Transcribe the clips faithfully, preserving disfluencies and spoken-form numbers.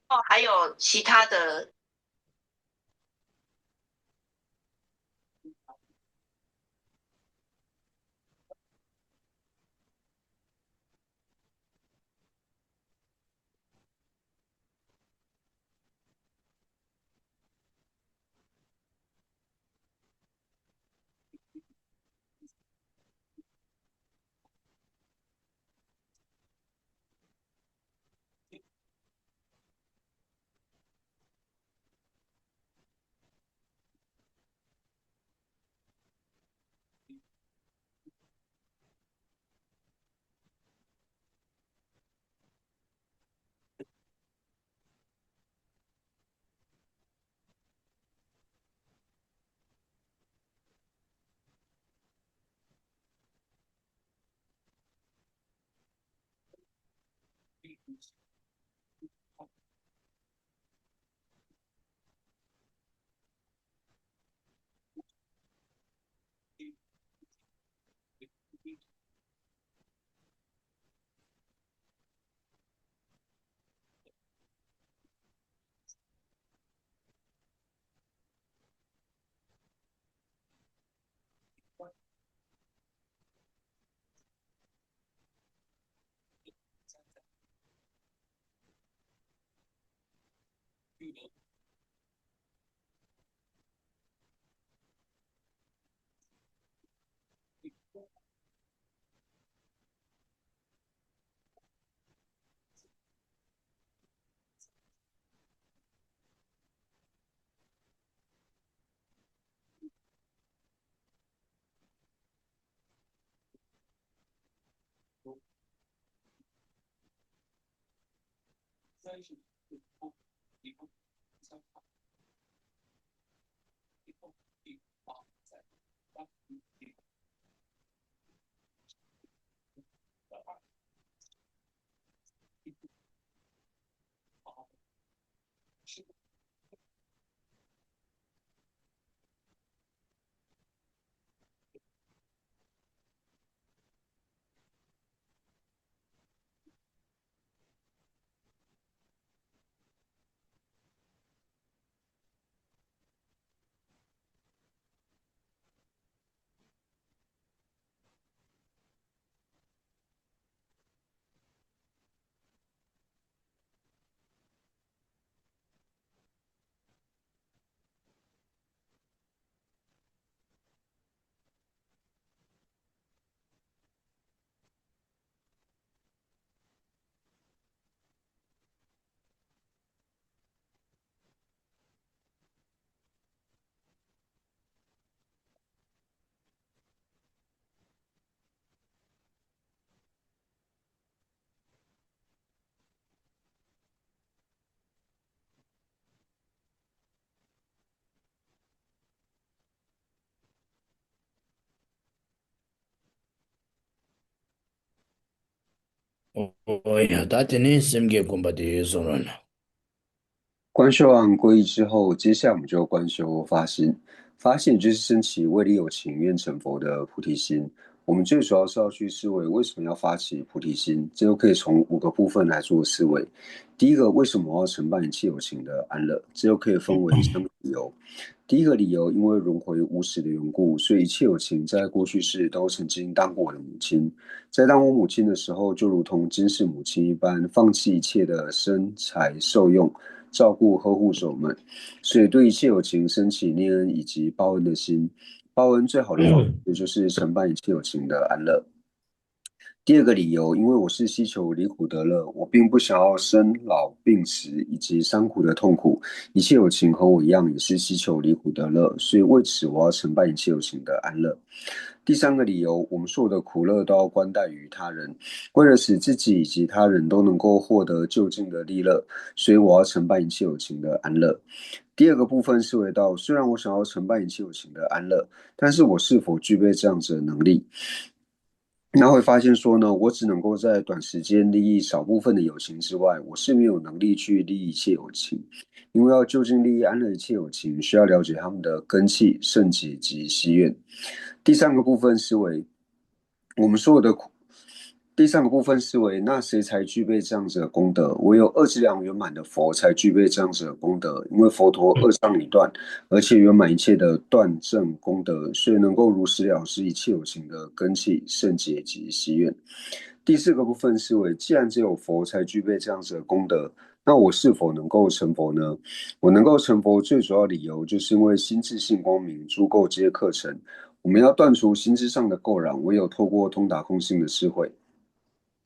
哦，还有其他的。ཨོ་ཡ། ད་དེ་ནས་སེམས་བསྐྱེད་སྒོམ་པ་དེ་གསུང་རོགས་གནང་། 观修完皈依之后，接下来我们就观修发心。发心就是升起为利有情愿成佛的菩提心。我们最主要是要去思维为什么要发起菩提心，这又可以从五个部分来做思维。第一个，为什么我要承办一切有情的安乐？这又可以分为三个理由。第一个理由，因为轮回无始的缘故，所以一切有情在过去世都曾经当过我的母亲。在当我母亲的时候，就如同今世母亲一般，放弃一切的生财受用，照顾呵护着我们，所以对一切有情升起念恩以及报恩的心。报恩最好的方式就是承办一切有情的安乐。第二个理由，因为我是希求离苦得乐，我并不想要生老病死以及伤苦的痛苦。一切有情和我一样，也是希求离苦得乐，所以为此我要承办一切有情的安乐。第三个理由，我们所有的苦乐都要关待于他人，为了使自己以及他人都能够获得究竟的利乐，所以我要承办一切有情的安乐。第二个部分是回到，虽然我想要承办一切有情的安乐，但是我是否具备这样子的能力？那会发现说呢，我只能够在短时间利益少部分的友情之外，我是没有能力去利益一切友情，因为要究竟利益安乐一切友情，需要了解他们的根器、圣洁及誓愿。第三个部分思维，我们所有的苦，第三个部分思维，那谁才具备这样子的功德？唯有二之良圆满的佛才具备这样子的功德，因为佛陀二障已断，而且圆满一切的断证功德，所以能够如实了知一切有情的根器、圣洁及誓愿。第四个部分思维，既然只有佛才具备这样子的功德，那我是否能够成佛呢？我能够成佛最主要理由，就是因为心自性光明，诸垢皆客尘。我们要断除心智上的垢染，唯有透过通达空性的智慧。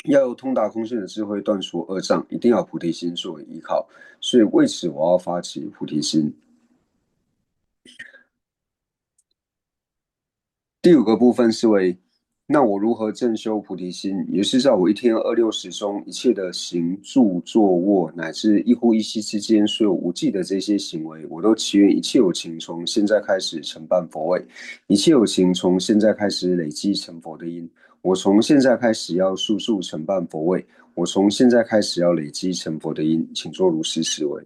要有通达空性的智慧断除二障，一定要菩提心作为依靠。所以为此，我要发起菩提心。第五个部分思维，那我如何正修菩提心？也是在我一天二六时中，一切的行住坐卧，乃至一呼一吸之间，所有无记的这些行为，我都祈愿一切有情从现在开始承办佛位，一切有情从现在开始累积成佛的因。我从现在开始要速速承办佛位，我从现在开始要累积成佛的因，请做如实思维。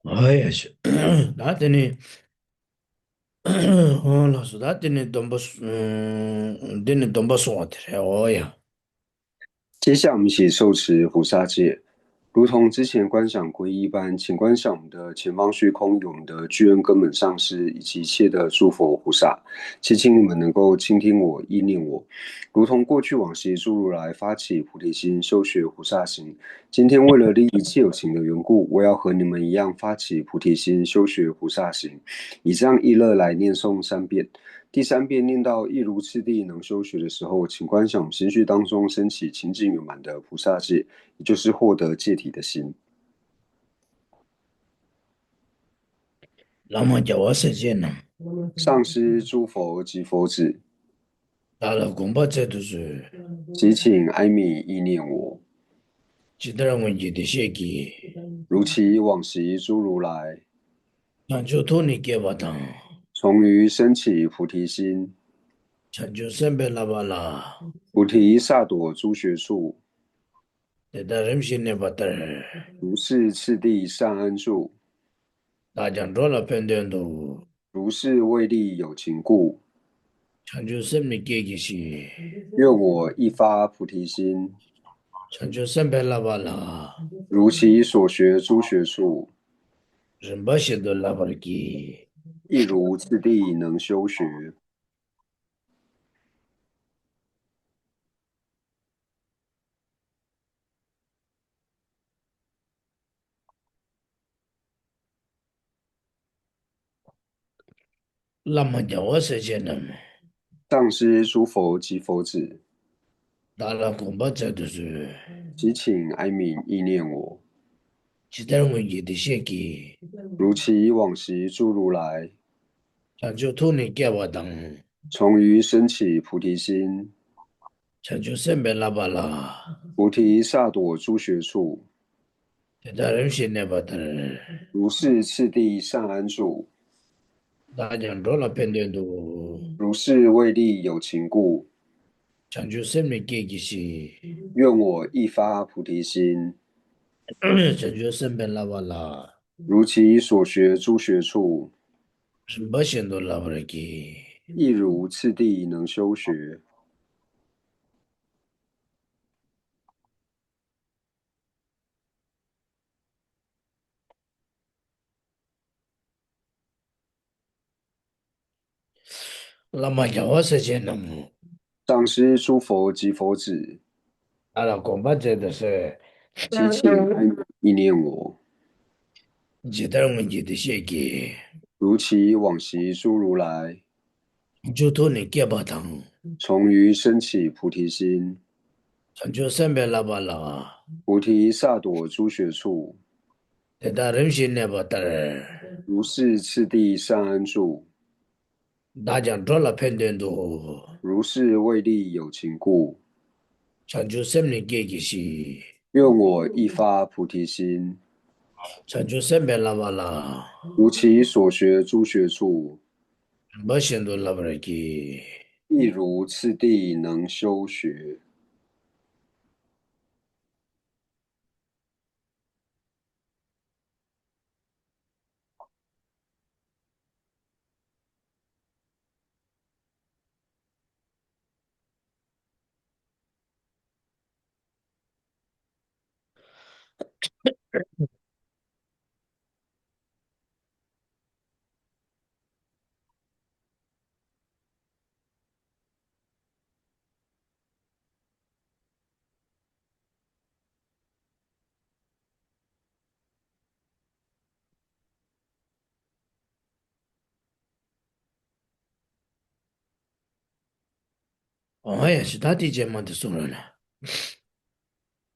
ཨོ་ཡ་ཤི། ད་དེ་ནི། ཨོ་ལགས་སོ། ད་དེ་ནི་སྡོམ་པ་སོ། ཨུམ། འདི་ནི་སྡོམ་པ་སོང་བ་དེ་རེད། ཨོ་ཡ། 接下来我们一起受持菩萨戒，如同之前观想皈依一般，请观想我们的前方虚空有我们的具恩根本上师以及一切的诸佛菩萨，祈请你们能够倾听我、意念我，如同过去往昔诸如来发起菩提心，修学菩萨行。今天为了利益一切有情的缘故，我要和你们一样发起菩提心，修学菩萨行。以这样意乐来念诵三遍。第三遍念到“亦如次第能修学”的时候，请观想我们心绪当中升起清净圆满的菩萨戒，也就是获得戒体的心。 བླ་མ་རྒྱལ་བ་སྲས་བཅས་རྣམས། 上师诸佛及佛子། བདག་ལ་དགོངས་པ་སྩལ་དུ་གསོལ། 即请哀悯意念我。 ཇི་ལྟར་སྔོན་གྱི་བདེ་གཤེགས་ཀྱིས། 如其往昔诸如来。 བྱང་ཆུབ་ཐོག་ནས་བསྐྱེད་པ་དང་། 从于升起菩提心。 བྱང་ཆུབ་སེམས་དཔའི་བསླབ་པ་ལ། 菩提萨埵诸学处。 དེ་དག་རིམ་བཞིན་གནས་པ་ལྟར། 如是次第善安住。 བདག་ཀྱང་འགྲོ་ལ་ཕན་དོན་དུ། 如是为利有情故。 བྱང་ཆུབ་སེམས་ནི་བསྐྱེད་གྱིས་ཤིག། 愿我亦发菩提心。 བྱང་ཆུབ་སེམས་དཔའི་བསླབ་པ་ལ། 如其所学诸学处。 རིམ་པ་བཞིན་དུ་བསླབ་པར་བགྱི། 亦如次第能修学。 བླ་མ་རྒྱལ་བ་སྲས་བཅས་རྣམས། 上师诸佛及佛子。 བདག་ལ་དགོངས་པ་སྩལ་དུ་གསོལ། 即请哀悯意念我。 ཇི་ལྟར་སྔོན་གྱི་བདེ་གཤེགས་ཀྱིས། 如其往昔诸如来。 བྱང་ཆུབ་ཐོག་ནས་བསྐྱེད་པ་དང་། 从于升起菩提心。 བྱང་ཆུབ་སེམས་དཔའི་བསླབ་པ་ལ། 菩提萨埵诸学处。 དེ་དག་རིམ་བཞིན་གནས་པ་ལྟར། 如是次第善安住。 བདག་ཀྱང་འགྲོ་ལ་ཕན་དོན་དུ། 如是为利有情故。 བྱང་ཆུབ་སེམས་ནི་བསྐྱེད་གྱིས་ཤིག། 愿我亦发菩提心。 བྱང་ཆུབ་སེམས་དཔའི་བསླབ་པ་ལ། 如其所学诸学处。 རིམ་པ་བཞིན་དུ་བསླབ་པར་བགྱི། 亦如次第能修学。 བླ་མ་རྒྱལ་བ་སྲས་བཅས་རྣམས། 上师诸佛及佛子། བདག་ལ་དགོངས་པ་མཛད་དུ་གསོལ། 即请安然意念我。 ཇི་ལྟར་སྔོན་གྱི་བདེ་གཤེགས་ཀྱིས། 如其往昔诸如来། བྱང་ཆུབ་ཐོག་ནས་བསྐྱེད་པ་དང་། 从于升起菩提心། བྱང་ཆུབ་སེམས་དཔའི་བསླབ་པ་ལ། 菩提萨埵诸学处། དེ་དག་རིམ་བཞིན་གནས་པ་ལྟར། 如是次第善安住། བདག་ཀྱང་འགྲོ་ལ་ཕན་དོན་དུ། 如是为利有情故། བྱང་ཆུབ་སེམས་ནི་བསྐྱེད་གྱིས་ཤིག། 愿我亦发菩提心། བྱང་ཆུབ་སེམས་དཔའི་བསླབ་པ་ལ། 如其所学诸学处། རིམ་པ་བཞིན་དུ་བསླབ་པར་བགྱི། 亦如次第能修学། ཨོ་ཡ་ཤི། ད་དེ་རྗེས་མ་དེ་གསུང་རོགས་གནང་།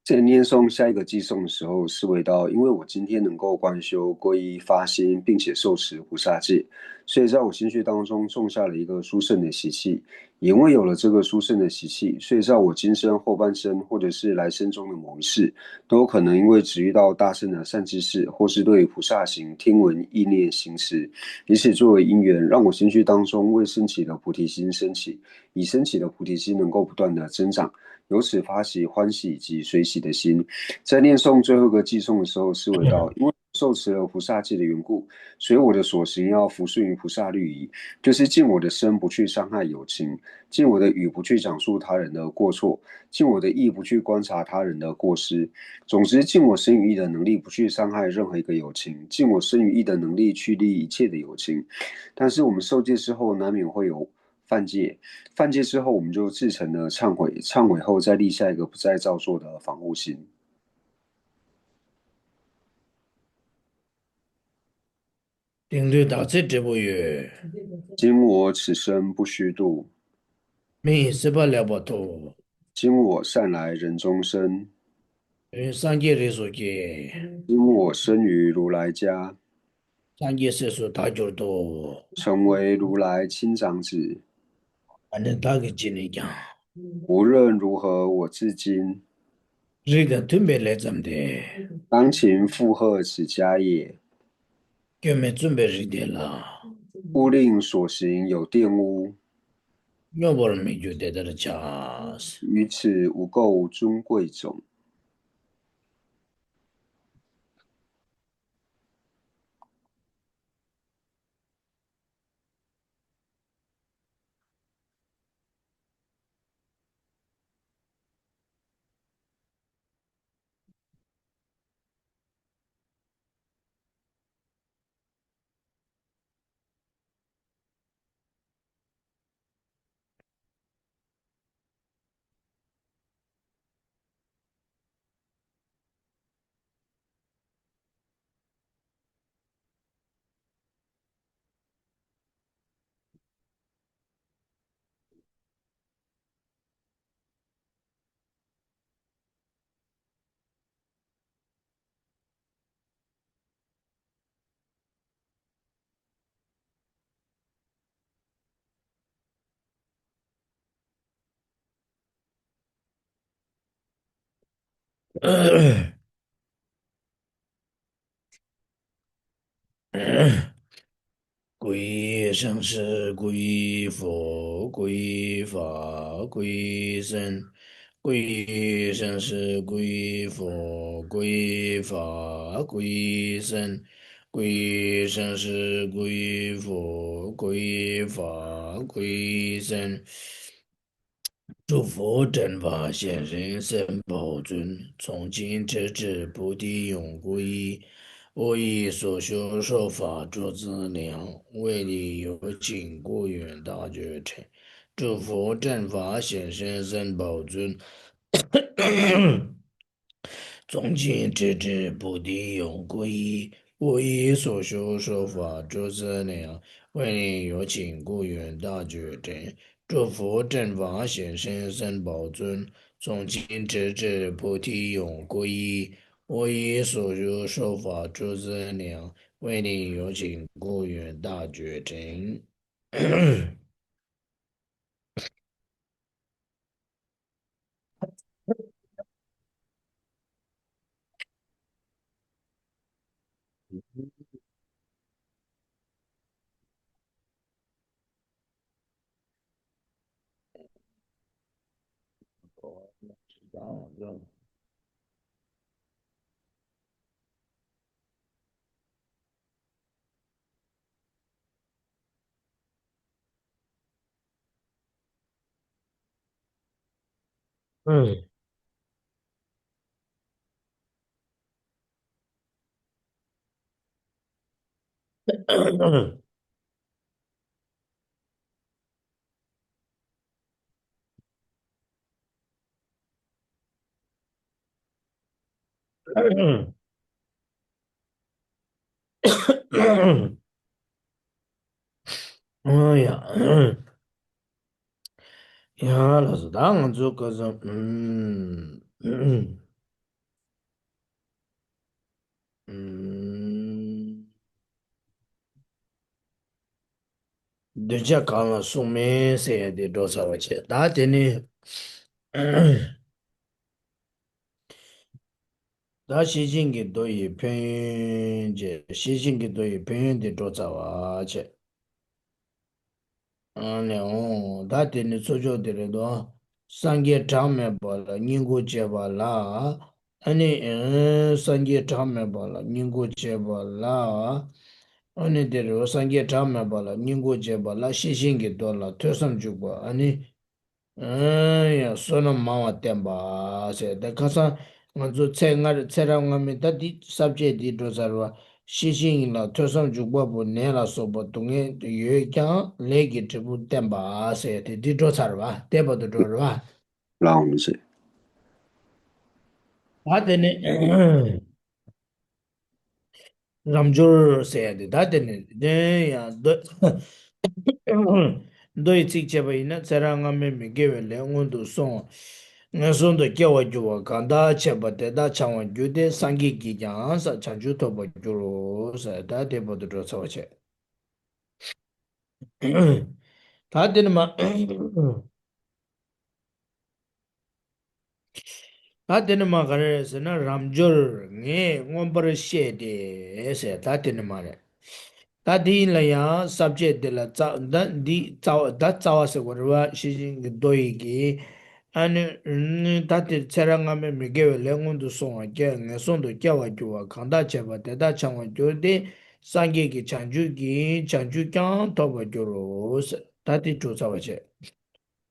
在念诵下一个偈颂的时候，思维到，因为我今天能够观修皈依发心，并且受持菩萨戒，所以在我心绪当中种下了一个殊胜的习气。也因为有了这个殊胜的习气，所以在我今生、后半生，或者是来生中的某一世，都有可能因为只遇到大乘的善知识，或是对于菩萨行听闻意念行持，以此作为因缘，让我心绪当中未升起的菩提心升起，以升起的菩提心能够不断的增长，由此发起欢喜及随喜的心。在念诵最后一个偈颂的时候，思维到，因为受持了菩萨戒的缘故，所以我的所行要服顺于菩萨律仪，就是禁我的身不去伤害有情，禁我的语不去讲述他人的过错，禁我的意不去观察他人的过失。总之，尽我身语意的能力不去伤害任何一个有情，尽我身语意的能力去利益一切的有情。但是我们受戒之后，难免会有犯戒，犯戒之后我们就至诚的忏悔，忏悔后再立下一个不再造作的防护心。དེང་དུས་བདག་ཚེ་བགྲེས་པོ་ཡོད། 今我此生不虚度。 མི་ཡི་སྲིད་པ་ལེགས་པར་ཐོབ། 今我善来人中生。 སངས་རྒྱས་རིགས་སུ་སྐྱེས། 今我生于如来家。 སངས་རྒྱས་སྲས་སུ་བདག་གྱུར་ཏོ། 成为如来亲长子。 ཨ་ནི་བདག་གི་རྗེས་ནས་ཀྱང་། 无论如何我至今。 རིགས་དང་མཐུན་པའི་ལས་བརྩམས་ཏེ། 当勤附和此家业。 སྐྱོན་མེད་བཙུན་པའི་རིགས་དེ་ལ། 勿令所行有玷污。 སྙོམས་པར་མི་འཇུག་དེ་ལྟར་བྱ། 于此无垢尊贵种。སྒྲུབ་པོ་དྲན་པ་གཞན་ཧྲིང་སེམས་པའོ་བརྩོན། ཚོགས་ཆེན་ཁྲི་ཁྲི་བོ་དྷི་ཡང་ཀུ་ཡི། 我以所修说法诸资粮，为利有情故愿大觉成。 སྒྲུབ་པོ་དྲན་པ་གཞན་ཧྲིང་སེམས་པའོ་བརྩོན། 从今直至菩提永固一，我以所修说法诸资粮，为利有情故愿大觉成。 སྒྲུབ་པོ་དྲན་པ་གཞན་ཧྲིང་སེམས་པའོ་བརྩོན། 从今直至菩提永固一，我以所修说法诸资粮，为利有情故愿大觉成。 ཨ་ཡ། ཡ་ལགས་སོ། ད་ང་ཚོ་སྐབས་སུ། ཨུམ། ཨུམ། གདུལ་བྱ་གང་ལ་གསུངས་མིན་ཟེར་ཡ་དེ་འགྲོ་ཚར་བ་བྱས། ད་དེ་ནི། ད་ཤེར་ཕྱིན་གྱི་མདོ་ཡི་ཕན་ཡོན་བཅས། ཤེར་ཕྱིན་གྱི་མདོ་ཡི་ཕན་ཡོན་དེ་འགྲོ་ཚར་བ་བྱས། ཨ་ནི་འོང་། ད་དེ་ནི་ཚོགས་མཆོག་དེ་རེད་དོ། སངས་རྒྱས་གྲངས་མེད་པ་ལ་བསྙེན་བཀུར་བྱས་པ་ལ། ཨ་ནི་ཨེ་སངས་རྒྱས་གྲངས་མེད་པ་ལ་བསྙེན་བཀུར་བྱེད་པ་ལ། ཨ་ནི་དེ་རུ་སངས་རྒྱས་གྲངས་མེད་པ་ལ་བསྙེན་བཀུར་བྱེད་པ་ལ་ཤེས་བཞིན་གྱི་མདོ་ལ་ཐོས་བསམ་འཇུག་པ། ཨ་ནི་ཨེ་ཡང་བསོད་ནམས་མང་བ་བསྟན་པ་ཟེར། ད་ཁ་སང་ང་ཚོ་ཚེ་སྔ་ཚེ་རབས་སྔ་མའི་ད་འདི་ས་བཅད་འདི་འགྲོ་ཚར་བ། ཤེས་བཞིན་ལ་ཐོས་བསམ་འཇུག་པ་པོ། ནད་ལ་སོགས་པ་སྡུག་བསྔལ་ཡོད་ཀྱང་ལས་ཀྱི་འབྲས་བུ་བསྟན་པ་ཟེར་ཏེ་འདི་འགྲོ་ཚར་བ། དེ་བར་དུ་འགྲོ་རེད་བ། ལའོ་མི་ཤེས། ད་དེ་ནི་རབ་འབྱོར་ཟེར་ཡ་དེ། ད་དེ་ནི་དེ་ཡང་མདོ་མདོ་ཡི་ཚིག་བྱས་པ་ཡིན་ན། ཚེ་རབས་སྔ་མའི་མི་དགེ་བའི་ལས་སྔོན་དུ་སོང་། ངན་སོང་དུ་སྐྱེ་བར་འགྱུར་བ་གང་དག་བྱས་པ་དེ་དག་བྱང་བར་འགྱུར་ཏེ། སངས་རྒྱས་ཀྱིས་ཀྱང་ས་བྱང་ཆུབ་ཐོབ་པར་འགྱུར་རོ་ཟེར། ད་དེ་བར་དུ་འགྲོ་ཚར་བ་བྱས། ད་དེ་ནི་མ། ད་དེ་ནི་མ་ག་རེ་རེད་ཟེར་ན། རབ་འབྱོར་ངས་མངོན་པར་བཤད་དེ་ཟེར། ད་དེ་ནི་མ་རེད། ད་དེ་ཡིན་ལ་ཡང་ས་བཅད་དེ་ལ་རྩ་ད་འདི་རྩ་བ་ད་རྩ་བ་ཟེར་དགོས་རེད་བ། ཤེས་བཞིན་གྱི་མདོ་ཡི་གི། ཨ་ནི་ད་དེ་ཚེ་རབས་སྔ་མའི་མི་དགེ་བའི་ལས་སྔོན་དུ་སོང་བ་སྐྱེ། ངན་སོང་དུ་སྐྱེ་བར་འགྱུར་བ་གང་དག་བྱས་པ་དེ་དག་བྱང་བར་འགྱུར་ཏེ། སངས་རྒྱས་ཀྱི་བྱང་ཆུབ་ཀྱི་བྱང་ཆུབ་ཀྱང་ཐོབ་པར་འགྱུར་རོ་ཟེར། ད་དེ་གྲུབ་ཚར་བ་བྱས།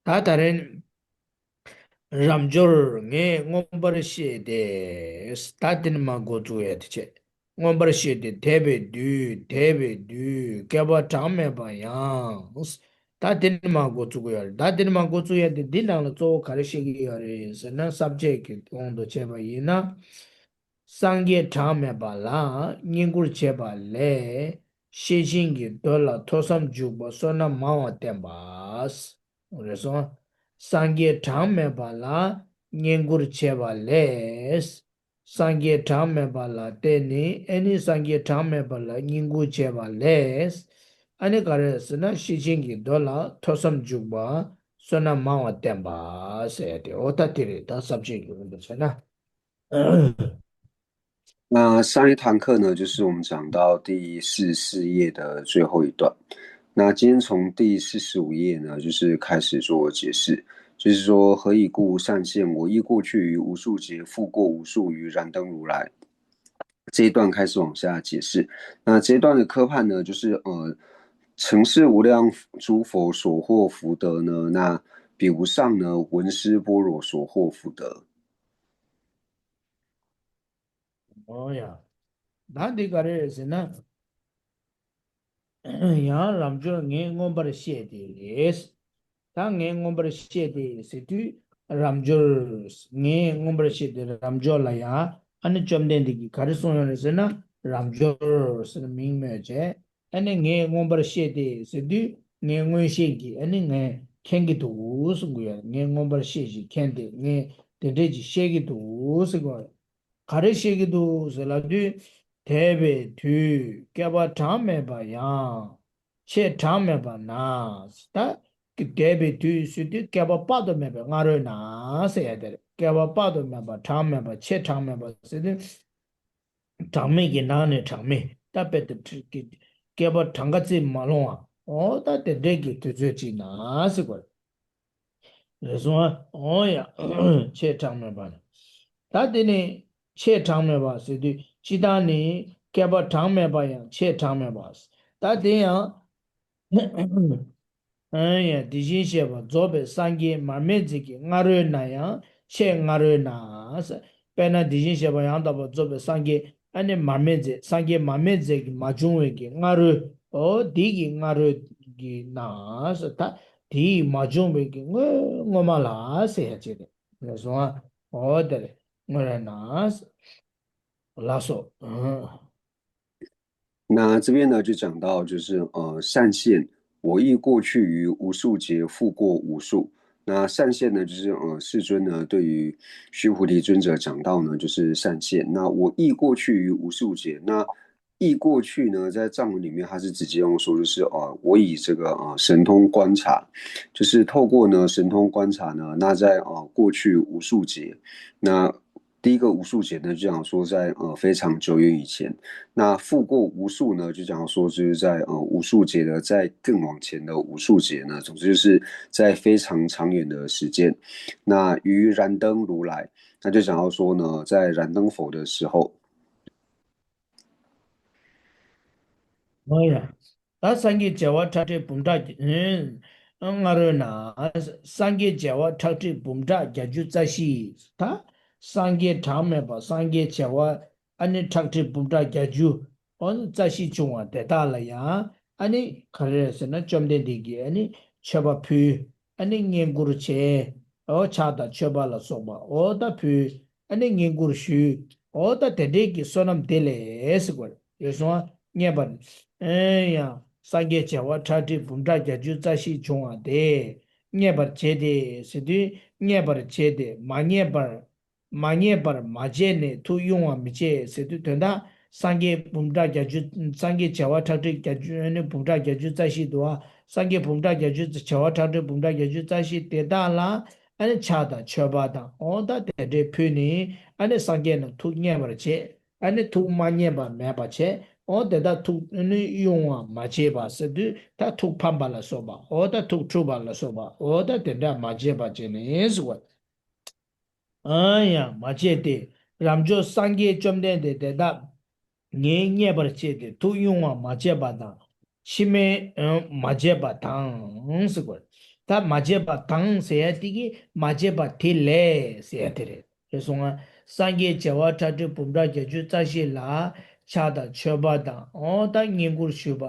ད་ད་རེས་རབ་འབྱོར་ངས་མངོན་པར་བཤད་དེ། ད་དེ་ནི་མ་འགོ་བཙུགས་ཡ་དེ་བྱས། མངོན་པར་བཤད་དེ། དེ་བས་དུས་དེ་བས་དུས་བསྐལ་པ་གྲངས་མེད་པ་ཡང་། ད་དེ་ནི་མ་འགོ་བཙུགས་ཡོད་རེད། ད་དེ་ནི་མ་འགོ་བཙུགས་ཡ་དེ་འདི་ནང་ལ་གཙོ་བོ་ག་རེ་བཤད་ཀྱི་ཡོད་རེད་ཟེར་ན། ས་བཅད་ཀྱི་དབང་དུ་བྱས་པ་ཡིན་ན། སངས་རྒྱས་གྲངས་མེད་པ་ལ་བསྙེན་བཀུར་བྱེད་པ་ལས། ཤེས་བཞིན་གྱི་མདོ་ལ་ཐོས་བསམ་འཇུག་པ་བསོད་ནམས་མང་བ་བསྟན་པ། རེད་སོང་། སངས་རྒྱས་གྲངས་མེད་པ་ལ་བསྙེན་བཀུར་བྱེད་པ་ལས། སངས་རྒྱས་གྲངས་མེད་པ་ལ་བརྟེན་ནས། ཨ་ནི་སངས་རྒྱས་གྲངས་མེད་པ་ལ་བསྙེན་བཀུར་བྱེད་པ་ལས། ཨ་ནི་ག་རེ་ཟེར་ན། ཤེས་བཞིན་གྱི་མདོ་ལ་ཐོས་བསམ་འཇུག་པ་བསོད་ནམས་མང་བ་བསྟན་པ་ཟེར་ཏེ། འོ་ད་དེ་རེད། ད་ས་བཅད་ཀྱི་དབང་དུ་བྱས་ན། 那上一堂课呢，就是我们讲到第四四页的最后一段。那今天从第四十五页呢，就是开始做解释，就是说，何以故，单于我亦过去于无数劫，复过无数余，燃灯如来。这一段开始往下解释。那这一段的科判呢，就是呃，曾是无量诸佛所获福德呢，那比如上呢，闻思般若所获福德。 ཨོ་ཡ། ད་འདི་ག་རེ་རེད་ཟེར་ན། ཡང་རབ་འབྱོར་ངས་མངོན་པར་བཤད་དེ་རེད། ད་ངས་མངོན་པར་བཤད་དེ་ཟེར་དུས། རབ་འབྱོར། ངས་མངོན་པར་བཤད་དེ། རབ་འབྱོར་ལ་ཡང་ཨ་ནི་བཅོམ་ལྡན་འདས་ཀྱིས་ག་རེ་གསུངས་ཡོད་རེད་ཟེར་ན། རབ་འབྱོར་ཟེར་ནས་མིང་སྨོས་བྱས། ཨ་ནི་ངས་མངོན་པར་བཤད་དེ་ཟེར་དུས། ངས་མངོན་ཤེས་ཀྱིས་ཨ་ནི་ངས་མཁྱེན་གྱི་འདུག་གསུང་གི་ཡོད། ངས་མངོན་པར་བཤད་ཅིང་མཁྱེན་ཏེ། ངས་དེ་འདྲས་ཅིག་བཤད་ཀྱི་འདུག་ཟེར་གི་ཡོད། ག་རེ་བཤད་ཀྱི་འདུག་ཟེར་ལབ་དུས། འདས་པའི་དུས་བསྐལ་པ་གྲངས་མེད་པ་ཡང་། ཆེས་གྲངས་མེད་པ་ན། ད་འདས་པའི་དུས་ཟེར་དུས་བསྐལ་པ་དཔག་ཏུ་མེད་པའི་སྔ་རོལ་ན་ཟེར་ཡ་དེ་རེད། བསྐལ་པ་དཔག་ཏུ་མེད་པ་གྲངས་མེད་པ། ཆེས་གྲངས་མེད་པ་ཟེར་དུས། གྲངས་མེད་ཀྱི་ནང་ནས་གྲངས་མེད། ད་དཔེ་དེ་བསྐལ་པ་གྲངས་ཀ་རྩིས་མ་ལོང་བ། འོ་ད་དེ་འདྲའི་གི་དུས་ཚོད་ཅིག་ན་ཟེར་གོ། རེད་སོང་ཨ། འོ་ཡ། ཆེས་གྲངས་མེད་པ་ནི། ད་དེ་ནི་ཆེས་གྲངས་མེད་པ་ཟེར་དུས། སྤྱིར་བཏང་ནི་བསྐལ་པ་གྲངས་མེད་པ་ཡང་ཆེས་གྲངས་མེད་པ། ད་དེ་ཡང་། ཨ་ཡ། དེ་བཞིན་གཤེགས་པ་རྫོགས་པའི་སངས་རྒྱས་མར་མེ་མཛད་ཀྱི་སྔ་རོལ་ན་ཡང་ཆེས་སྔ་རོལ་ན། དཔེར་ན་དེ་བཞིན་གཤེགས་པ་ཡང་དག་པར་རྫོགས་པའི་སངས་རྒྱས། ཨ་ནི་མར་མེ་མཛད། སངས་རྒྱས་མར་མེ་མཛད་ཀྱི་མ་བྱུང་བའི་གི་སྔ་རོལ། འོ་དེ་གི་སྔ་རོལ་གི་ན། ད་དེ་ཡི་མ་བྱུང་བའི་གི་སྔོན་སྔོན་མ་ལ་ཟེར་ཡ་ཅིག་རེད། ལགས་སོ། འོ་དེ་རེད། སྔོན་རོལ་ན། ལགས་སོ། 那这边呢，就讲到就是呃，单于我亦过去于无数劫，复过无数。那单于呢，就是呃，世尊呢对于须菩提尊者讲到呢，就是单于。那我亦过去于无数劫，那亦过去呢，在藏文里面它是直接用说就是呃，我以这个呃神通观察，就是透过呢神通观察呢，那在呃过去无数劫，那第一个无数劫呢，就讲说在呃非常久远以前。那复过无数呢，就讲说就是在呃无数劫的再更往前的无数劫呢，总之就是在非常长远的时间。那于燃灯如来，那就讲到说呢，在燃灯佛的时候，ཨོ་ཡ། ད་སངས་རྒྱས་བྱེ་བ་ཁྲག་ཁྲིག་འབུམ་ཕྲག་བརྒྱ། ཨ། སྔ་རོལ་ན། སངས་རྒྱས་བྱེ་བ་ཁྲག་ཁྲིག་འབུམ་ཕྲག་བརྒྱད་ཅུ་རྩ་བཞི། ད་སངས་རྒྱས་གྲངས་མེད་པ་སངས་རྒྱས་བྱེ་བ་ཨ་ནི་ཁྲག་ཁྲིག་འབུམ་ཕྲག་བརྒྱད་ཅུ། ཨོ། རྩ་བཞི་བྱུང་བ་དེ་དག་ལ་ཡང་ཨ་ནི་ག་རེ་རེད་ཟེར་ན། བཅོམ་ལྡན་འདས་ཀྱིས་ཨ་ནི་མཆོད་པ་ཕུལ། ཨ་ནི་བསྙེན་བཀུར་བྱས། ཨོ། ཕྱག་དང་མཆོད་པ་ལ་སོགས་པ་ཨོ་ད་ཕུལ། ཨ་ནི་བསྙེན་བཀུར་ཞུས། ཨོ་ད་དེ་འདྲས་ཀྱི་བསོད་ནམས་དེ་ལས་ཟེར་གོ་རེད་སོང་ཨ། བསྙེན་པར། ཨེ་ཡང་སངས་རྒྱས་བྱེ་བ་ཁྲག་ཁྲིག་འབུམ་ཕྲག་བརྒྱད་ཅུ་རྩ་བཞི་བྱུང་བ་དེ་བསྙེན་པར་བྱས་ཏེ་ཟེར་དུས། བསྙེན་པར་བྱས་ཏེ་མ་བསྙེན་པར། མ་བསྙེན་པར་མ་བྱས་ནས་ཐུགས་དབྱུང་བར་མི་བྱེད་ཟེར་དུས། དོན་དག་སངས་རྒྱས་འབུམ་ཕྲག་བརྒྱད་ཅུ། སངས་རྒྱས་བྱེ་བ་ཁྲག་ཁྲིག་བརྒྱད་ཅུ། ཨ་ནི་འབུམ་ཕྲག་བརྒྱད་ཅུ་རྩ་བཞི་འདུག་ཨ། སངས་རྒྱས་འབུམ་ཕྲག་བརྒྱད་ཅུ། བྱེ་བ་ཁྲག་ཁྲིག་འབུམ་ཕྲག་བརྒྱད་ཅུ་རྩ་བཞི་དེ་དག་ལ་ཨ་ནི་ཕྱག་དང་མཆོད་པ་དང་ཨོ་ད་དེ་འདྲས་ཕུལ་ནས། ཨ་ནི་སངས་རྒྱས་རྣམས་ཐུགས་མཉེས་པར་བྱས། ཨ་ནི་ཐུགས་མ་མཉེས་པ་མེད་པ་བྱས། ཨོ་དེ་དག་ཐུགས་ནི་དབྱུང་བ་མ་བྱས་པ་ཟེར་དུས། ད་ཐུགས་ཕམ་པ་ལ་སོགས་པ། ཨོ་ད་ཐུགས་འཁྲུགས་པ་ལ་སོགས་པ། ཨོ་ད་དེ་འདྲ་མ་བྱས་པ་བྱས་ནས་ཟེར་བ། ཨ་ཡང་མ་བྱས་ཏེ། རབ་འབྱོར་སངས་རྒྱས་བཅོམ་ལྡན་འདས་དེ་དག་ངས་མཉེས་པར་བྱས་ཏེ་ཐུགས་དབྱུང་བ་མ་བྱས་པ་དང་། ཕྱི་མའི་མ་བྱས་པ་དང་ཟེར་དགོས། ད་མ་བྱས་པ་དང་ཟེར་ཡ་དེ་གིས་མ་བྱས་པ་དེ་ལས་ཟེར་ཡ་དེ་རེད། རེད་སོང་ང་། སངས་རྒྱས་བྱེ་བ་ཁྲག་ཁྲིག་འབུམ་ཕྲག་བརྒྱད་ཅུ་རྩ་བཞི་ལ་ཕྱག་དང་མཆོད་པ་དང་། ཨོ་ད་བསྙེན་བཀུར་ཞུས་པ་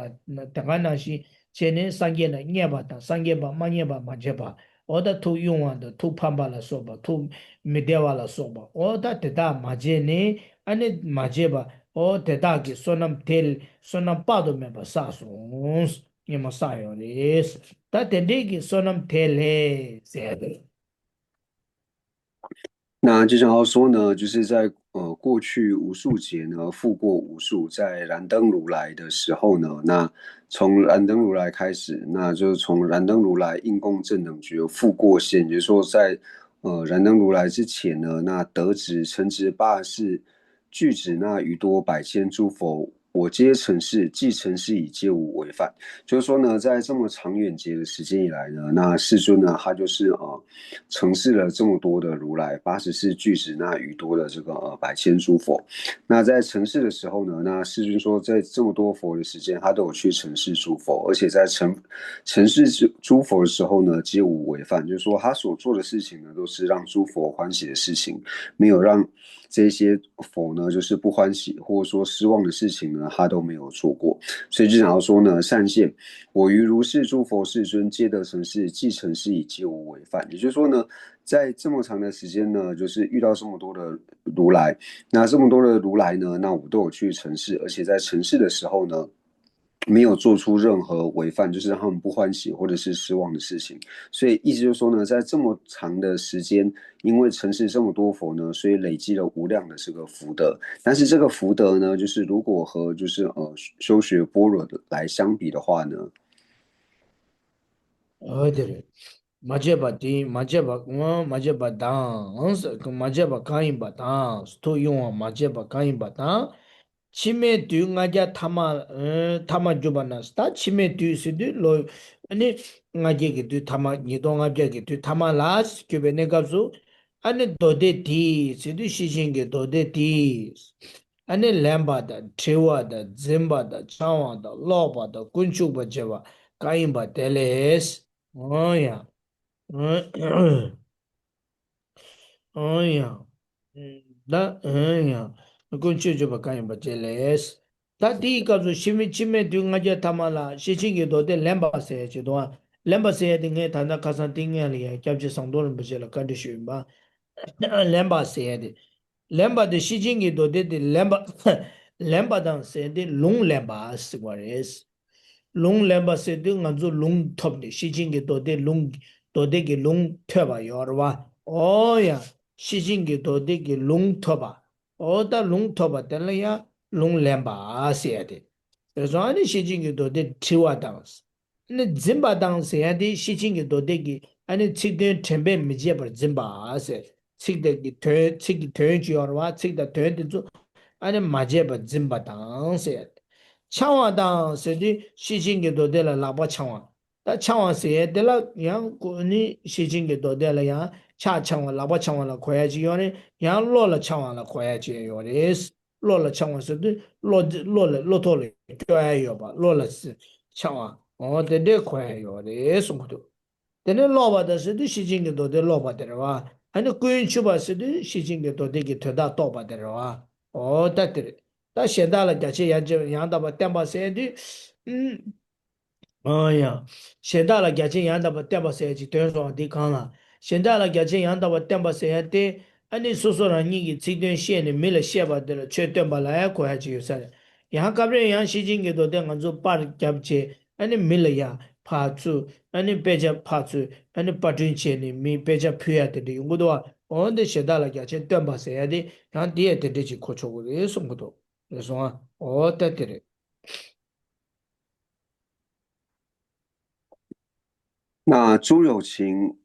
དེ་ག་ནང་བཞིན་བྱས་ནས། སངས་རྒྱས་རྣམས་མཉེས་པ་དང་། སངས་རྒྱས་པ་མ་མཉེས་པ་མ་བྱས་པ། ཨོ་ད་ཐུགས་དབྱུང་བ་དང་། ཐུགས་ཕམ་པ་ལ་སོགས་པ། ཐུགས་མི་བདེ་བ་ལ་སོགས་པ། ཨོ་ད་དེ་དག་མ་བྱས་ནས། ཨ་ནི་མ་བྱས་པ། ཨོ་དེ་དག་གི་བསོད་ནམས་དེ། བསོད་ནམས་དཔག་ཏུ་མེད་པ་བསགས་སོང་། སྙེ་མ་བསགས་ཡོད་རེད། ད་དེ་འདྲས་ཀྱི་བསོད་ནམས་དེ་ལས་ཟེར་ཏེ། 那就像他说呢，就是在呃过去无数劫呢，复过无数，在燃灯如来的时候呢，那从燃灯如来开始，那就是从燃灯如来应供正等觉复过现，也就是说在呃燃灯如来之前呢，那得值成值八十世，具指那余多百千诸佛，我皆成事，既成事已，皆无违犯。就是说呢，在这么长远劫的时间以来呢，那世尊呢，他就是呃成事了这么多的如来，八十世具指那余多的这个呃百千诸佛。那在成事的时候呢，那世尊说，在这么多佛的时间，他都有去成事诸佛，而且在成成事诸诸佛的时候呢，皆无违犯，就是说他所做的事情呢，都是让诸佛欢喜的事情，没有让这些佛呢，就是不欢喜或者说失望的事情呢，他都没有做过。所以就想要说呢，善现，我于如是诸佛世尊，皆得成事，既成事已，皆无违犯。也就是说呢，在这么长的时间呢，就是遇到这么多的如来，那这么多的如来呢，那我都有去成事，而且在成事的时候呢，没有做出任何违犯，就是让他们不欢喜或者是失望的事情。所以意思就是说呢，在这么长的时间，因为成事这么多佛呢，所以累积了无量的这个福德。但是这个福德呢，就是如果和就是呃修学般若的来相比的话呢， ཨོ་དེ་རེད། མ་བྱས་པ་དེ། མ་བྱས་པ་མ་བྱས་པ་དང་། མ་བྱས་པ་གང་ཡིན་པ་དང་། ཐུགས་དབྱུང་བ་མ་བྱས་པ་གང་ཡིན་པ་དང་། ཕྱི་མའི་དུས་ལྔ་བརྒྱ་ཐ་མ། ཐ་མ་གྱུར་པ་ན། ད་ཕྱི་མའི་དུས་ཟེར་དུས་ལོ། ཨ་ནི་ལྔ་བརྒྱ་གི་དུས་ཐ་མ། ཉིས་སྟོང་ལྔ་བརྒྱ་གི་དུས་ཐ་མ་ལ་གྱུར་པའི་གནས་སྐབས་སུ། ཨ་ནི་མདོ་སྡེ་དེ་ཟེར་དུས་ཤེར་ཕྱིན་གྱི་མདོ་སྡེ་དེ། ཨ་ནི་ལེན་པ་དང་། བྲི་བ་དང་། འཛིན་པ་དང་། འཆང་བ་དང་། ཀློག་པ་དང་། ཀུན་ཆུབ་པ་བྱེད་པ་གང་ཡིན་པ་དེ་ལས། ཨོ་ཡ། ཨོ་ཡ། ད་ཨོ་ཡ། ཀུན་ཆུབ་སྤྱོད་པ་གང་ཡིན་པ་བཅས་ལས། ད་དེའི་སྐབས་སུ་ཕྱི་མའི་ཕྱི་མའི་དུས་ལྔ་བརྒྱ་ཐ་མ་ལ་ཤེར་ཕྱིན་གྱི་མདོ་སྡེ་ལེན་པ་ཟེར་ཡ་ཅིག་འདུག་ཨ། ལེན་པ་ཟེར་ཡ་དེ་ངས་ད་ལྟ་ཁ་སང་དེ་སྔོན་ལ་ཡང་སྐྱབས་རྗེ་ཟམ་གདོང་རིན་པོ་ཆེ་ལ་བཀའ་འདྲི་ཞུས་ཡིན་པ། ལེན་པ་ཟེར་ཡ་དེ། ལེན་པ་དེ་ཤེར་ཕྱིན་གྱི་མདོ་སྡེ་དེ་ལེན་པ། ལེན་པ་དང་ཟེར་དེ་ལུང་ལེན་པ་ཟེར་བ་རེད། ལུང་ལེན་པ་ཟེར་དུས་ང་ཚོ་ལུང་ཐོབ་ནས། ཤེར་ཕྱིན་གྱི་མདོ་སྡེ་ལུང་། མདོ་སྡེ་གི་ལུང་ཐོས་པ་ཡོད་རེད་བ། ཨོ་ཡ། ཤེར་ཕྱིན་གྱི་མདོ་སྡེ་གི་ལུང་ཐོས་པ། ཨོ་ད་ལུང་ཐོས་པ་དེ་ལ་ཡང་ལུང་ལེན་པ་ཟེར་ཡ་དེ། རེད་སོང་། ཨ་ནི་ཤེར་ཕྱིན་གྱི་མདོ་སྡེ་བྲི་བ་དང་། ཨ་ནི་འཛིན་པ་དང་ཟེར་ཡ་དེ་ཤེར་ཕྱིན་གྱི་མདོ་སྡེ་གི་ཨ་ནི་ཚིག་དོན་དྲན་པས་མི་བརྗེད་པར་འཛིན་པ་ཟེར། ཚིག་དེ་གི་དོན་ཚིག་གི་དོན་ཅིག་ཡོད་རེད་བ། ཚིག་དང་དོན་དེ་ཚོ་ཨ་ནི་མ་བརྗེད་པར་འཛིན་པ་དང་ཟེར། འཆང་བ་དང་ཟེར་དུས་ཤེར་ཕྱིན་གྱི་མདོ་སྡེ་ལ་ལག་པ་འཆང་བ། ད་འཆང་བ་ཟེར་ཡས་དེ་ལ་ཡང་ཁོ་ནི་ཤེར་ཕྱིན་གྱི་མདོ་སྡེ་ལ་ཡང་ཕྱག་འཆང་བ་ལག་པ་འཆང་བ་ལ་གོ་ཡ་ཅིག་ཡོད་རེད། ཡང་བློ་ལ་འཆང་བ་ལ་གོ་ཡ་ཅིག་ཡོད་རེད། བློ་ལ་འཆང་བ་ཟེར་དུས་བློ་བློ་ལ་བློ་ཐོག་ལ་སྐྱོ་ཡ་ཡོད་པ། བློ་ལ་འཆང་བ་འོ་དེ་འདྲའི་གོ་ཡ་ཡོད་རེད་གསུང་གི་འདུག་དེ་ནས་ཀློག་པ་དང་ཟེར་དུས་ཤེར་ཕྱིན་གྱི་མདོ་སྡེ་ཀློག་པ་དེ་རེད་བ། ཨ་ནི་ཀུན་ཆུབ་པ་ཟེར་དུས་ཤེར་ཕྱིན་གྱི་མདོ་སྡེ་གི་དོན་དག་རྟོགས་པ་དེ་རེད་བ། འོ་ད་དེ་རེད། ད་གཞན་དག་ལ་རྒྱ་ཆེན་ཡང་ཡང་དག་པར་བསྟན་པ་ཟེར་དུས། ཨུམ། ཨ་ཡང་། གཞན་དག་ལ་རྒྱ་ཆེན་ཡང་དག་པར་བསྟན་པ་ཟེར་ཡ་ཅིག་དོན་སོང་བ་འདི་གང་ལ། གཞན་དག་ལ་རྒྱ་ཆེན་ཡང་དག་པར་བསྟན་པ་ཟེར་ཡ་དེ། ཨ་ནི་སོ་སོ་རང་ཉིད་ཀྱི་ཚིག་དོན་ཤེས་ནས་མི་ལ་བཤད་པ་དེ་ལ་ཆོས་སྟོན་པ་ལ་ཡང་གོ་ཡ་ཅིག་ཡོད་ས་རེད། ཡང་སྐབས་རེ་ཡང་ཤེར་ཕྱིན་གྱི་མདོ་སྡེ་ང་ཚོ་པར་བརྒྱབ་བྱས་ཨ་ནི་མི་ལ་ཡང་ཕར་ཚུར་ཨ་ནི་དཔེ་ཆ་ཕར་ཚུར་ཨ་ནི་པར་སྐྲུན་བྱས་ནས་མི་དཔེ་ཆ་ཕུལ་ཡ་དེ་འདྲ་ཡོང་གི་འདུག་བ། འོ་འདི་གཞན་དག་ལ་རྒྱ་ཆེན་སྟོན་པ་ཟེར་ཡ་དེ་ཡང་དེ་ཡ་དེ་འདྲ་ཅིག་གོ་ཆོག་གི་རེད་གསུང་གི་འདུག་རེད་སོང་ཨ། འོ་ད་དེ་རེད། 那朱友勤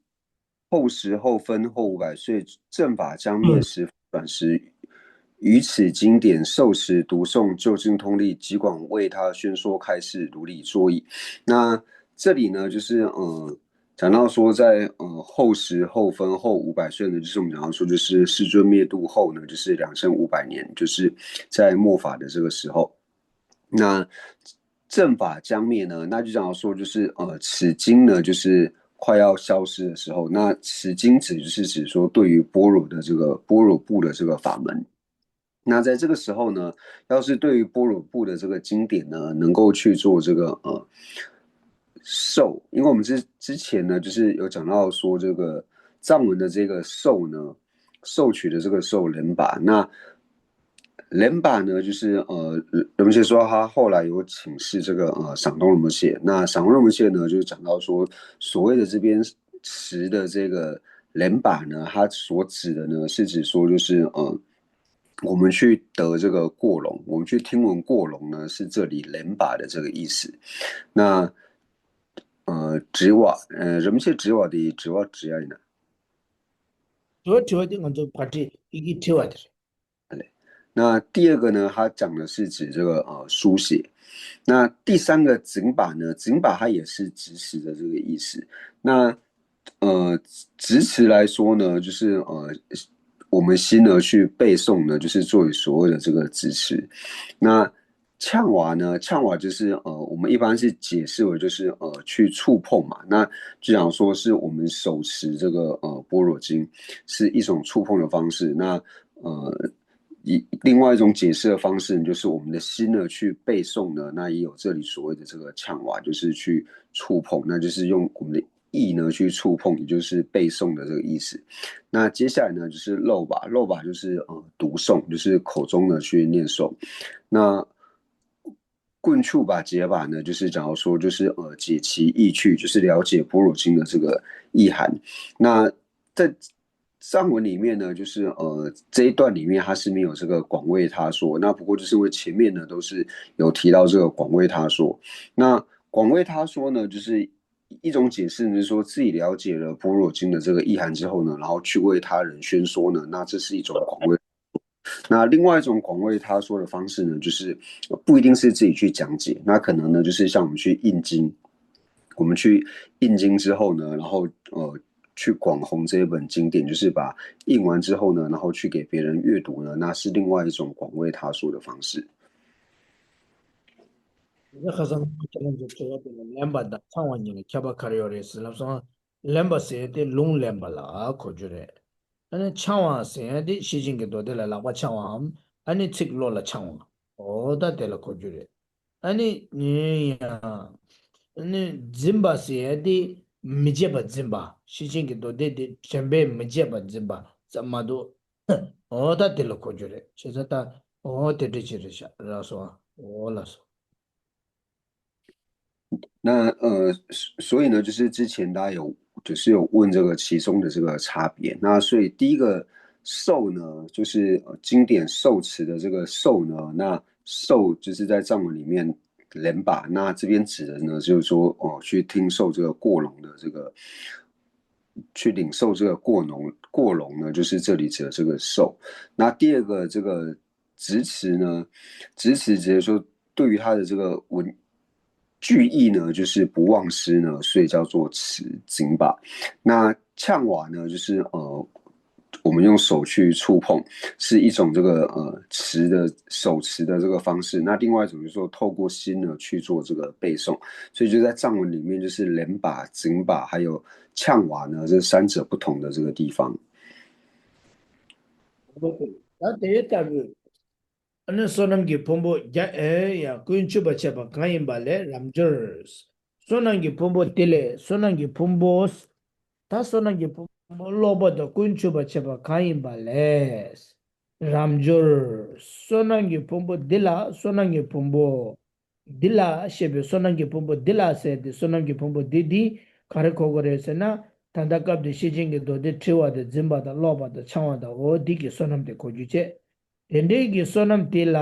后时后分后五百岁，正法将灭时转时，于此经典受持读诵，究竟通历，即广为他宣说开示，如理作意。那这里呢，就是呃，讲到说在呃后时后分后五百岁呢，就是我们讲到说，就是世尊灭度后呢，就是两千五百年，就是在末法的这个时候。那正法将灭呢，那就讲到说，就是呃，此经呢，就是快要消失的时候。那此经指就是指说，对于般若的这个般若部的这个法门。那在这个时候呢，要是对于般若部的这个经典呢，能够去做这个呃授，因为我们之之前呢，就是有讲到说这个藏文的这个授呢，授取的这个授人法。那 Lemba 呢，就是呃，人们就说他后来有请示这个呃，赏东人们写。那赏东人们写呢，就是讲到说，所谓的这边词的这个 Lemba 呢，它所指的呢，是指说就是呃，我们去得这个过龙，我们去听闻过龙呢，是这里 Lemba 的这个意思。那呃，Jiwa，呃，人们写 Jiwa 的 Jiwa 只要呢， དྲི་བ་དྲི་བ་དེ་ང་ཚོ་བར་ཊི་ཡི་གེ་དྲི་བ་དེ་རེད། 那第二个呢，它讲的是指这个呃书写。那第三个 Zimba 呢，Zimba 它也是直持的这个意思。那呃直持来说呢，就是呃我们心而去背诵呢，就是作为所谓的这个直持。那 Changwa 呢，Changwa 就是呃，我们一般是解释为就是呃去触碰嘛，那就讲说是我们手持这个呃般若经，是一种触碰的方式。那呃，一另外一种解释的方式呢，就是我们的心呢去背诵呢，那也有这里所谓的这个 Changwa，就是去触碰，那就是用我们的意呢去触碰，也就是背诵的这个意思。那接下来呢，就是漏吧，漏吧就是呃读诵，就是口中呢去念诵。那 Gunchuba 解法呢，就是假如说就是呃解其意趣，就是了解般若经的这个意涵。那在藏文里面呢，就是呃这一段里面它是没有这个广为他说，那不过就是因为前面呢都是有提到这个广为他说。那广为他说呢，就是一种解释呢，就是说自己了解了般若经的这个意涵之后呢，然后去为他人宣说呢，那这是一种广为 那另外一种广为他说的方式呢，就是呃不一定是自己去讲解，那可能呢就是像我们去印经，我们去印经之后呢，然后呃去广弘这一本经典，就是把印完之后呢，然后去给别人阅读呢，那是另外一种广为他说的方式。 ཁ་སང་ཁྱེད་རང་ཚོ་དྲི་བ་དེ་ལ་ལེན་པ་དང་ཚང་བ་གཉིས་ལ་ཁྱད་པར་ག་རེ་ཡོད་རེད་ཟེར་ལབ་སོང་། ལེན་པ་ཟེར་ཡ་དེ་ལུང་ལེན་པ་ལ་གོ་རྒྱུ་རེད། ཨ་ནི་འཆང་བ་ཟེར་ཡ་དེ་ཤེར་ཕྱིན་གྱི་མདོ་སྡེ་ལ་ལག་པ་འཆང་བའམ་ཨ་ནི་ཚིག་བློ་ལ་འཆང་བ། འོ་ད་དེ་ལ་གོ་རྒྱུ་རེད། ཨ་ནི་ཡང་ཨ་ནི་འཛིན་པ་ཟེར་ཡ་དེ་མི་བརྗེད་པར་འཛིན་པ། ཤེར་ཕྱིན་གྱི་མདོ་སྡེ་དེ་དྲན་པས་མི་བརྗེད་པར་འཛིན་པ་ཙམ་མ་གཏོགས། འོ་ད་དེ་ལ་གོ་རྒྱུ་རེད། བྱས་ཙང་ད་འོ་དེ་འདྲ་ཅིག་རེད་ཤག་རག་སོང་ཨ། འོ་ལགས་སོ། 那呃，所所以呢，就是之前大家有就是有问这个其中的这个差别。那所以第一个授呢，就是呃经典受持的这个授呢，那授就是在藏文里面 Lemba，那这边指的呢，就是说哦，去听受这个过龙的这个去领受这个过笼过笼呢，就是这里指的这个受。那第二个这个执持呢，执持指的说对于它的这个文句意呢，就是不忘失呢，所以叫做持，紧把。那炉瓦呢，就是呃，我们用手去触碰，是一种这个呃持的手持的这个方式。那另外一种就是说透过心呢去做这个背诵，所以就在藏文里面，就是连把、紧把还有炉瓦呢这三者不同的这个地方。ད་དེ་ལྟ་བུའི། ཨ་ནི་བསོད་ནམས་ཀྱི་ཕུང་པོ་བརྒྱ་ཨེ་ཡ་ཀུན་ཆུད་པར་བྱེད་པ་གང་ཡིན་པ་ལས་རབ་འབྱོར། བསོད་ནམས་ཀྱི་ཕུང་པོ་དེ་ལས་བསོད་ནམས་ཀྱི་ཕུང་པོ། ད་བསོད་ནམས་ཀྱི་ཕུང་པོ་ལོག་པ་དང་ཀུན་ཆུད་པར་བྱེད་པ་གང་ཡིན་པ་ལས། རབ་འབྱོར། བསོད་ནམས་ཀྱི་ཕུང་པོ་འདི་ལ་བསོད་ནམས་ཀྱི་ཕུང་པོ། འདི་ལ་ཞེས་པའི་བསོད་ནམས་ཀྱི་ཕུང་པོ་འདི་ལ་ཟེར་ཏེ་བསོད་ནམས་ཀྱི་ཕུང་པོ་འདི་འདི་ག་རེ་གོ་དགོས་རེད་ཟེར་ན། ད་ལྟ་སྐབས་འདིར་ཤེར་ཕྱིན་གྱི་མདོ་སྡེ་འཁྲིལ་བ་དང་འཛིན་པ་དང་ཀློག་པ་དང་འཆང་བ་དང་འོ་འདི་གི་བསོད་ནམས་དེ་གོ་རྒྱུ་བྱས། དེ་འདྲའི་གི་བསོད་ནམས་དེ་ལ།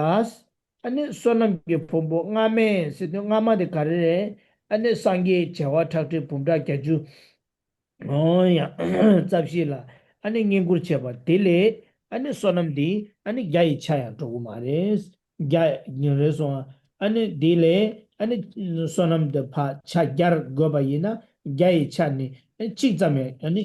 ཨ་ནི་བསོད་ནམས་ཀྱི་ཕུང་པོ་སྔ་མས་ཟེར་དུས་སྔ་མ་དེ་ག་རེ་རེད། ཨ་ནི་སངས་རྒྱས་བྱེ་བ་ཁྲག་ཁྲིག་འབུམ་ཕྲག་བརྒྱད་ཅུ། འོ་ཡང་རྩ་བཞི་ལ་ཨ་ནི་བསྙེན་བཀུར་བྱས་པ་དེ་ལས་ཨ་ནི་བསོད་ནམས་འདི་ཨ་ནི་བརྒྱ་ཡི་ཆ་ཡང་འགྲོ་གི་མ་རེད། བརྒྱ་ཡིན་རེད་སོང་། ཨ་ནི་དེ་ལས་ཨ་ནི་བསོད་ནམས་འདི་ཕར་ཆ་བརྒྱར་བགོས་པ་ཡིན་ན་བརྒྱ་ཡི་ཆ་ནི་ཨ་གཅིག་ཙམ་ཡང་ཨ་ནི་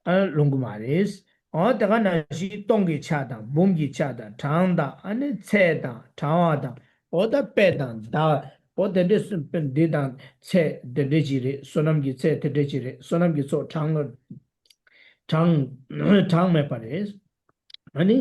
ཨ་ལོང་གི་མ་རེད། འོ་དེ་ག་ནང་བཞིན་སྟོང་གི་ཆ་དང་འབུམ་གྱི་ཆ་དང་གྲངས་དང་ཨ་ནི་ཚད་དང་གྲངས་བ་དང་། འོ་ད་དཔེ་དང་ཟླ་བ། འོ་དེ་འདྲས་སུ་དཔེ་འདི་དང་ཚད་དེ་འདྲས་ཅིག་རེད། བསོད་ནམས་ཀྱི་ཚད་དེ་འདྲས་ཅིག་རེད། བསོད་ནམས་ཀྱི་ཚོགས་གྲངས་གྲངས་གྲངས་མེད་པ་རེད། ཨ་ནི་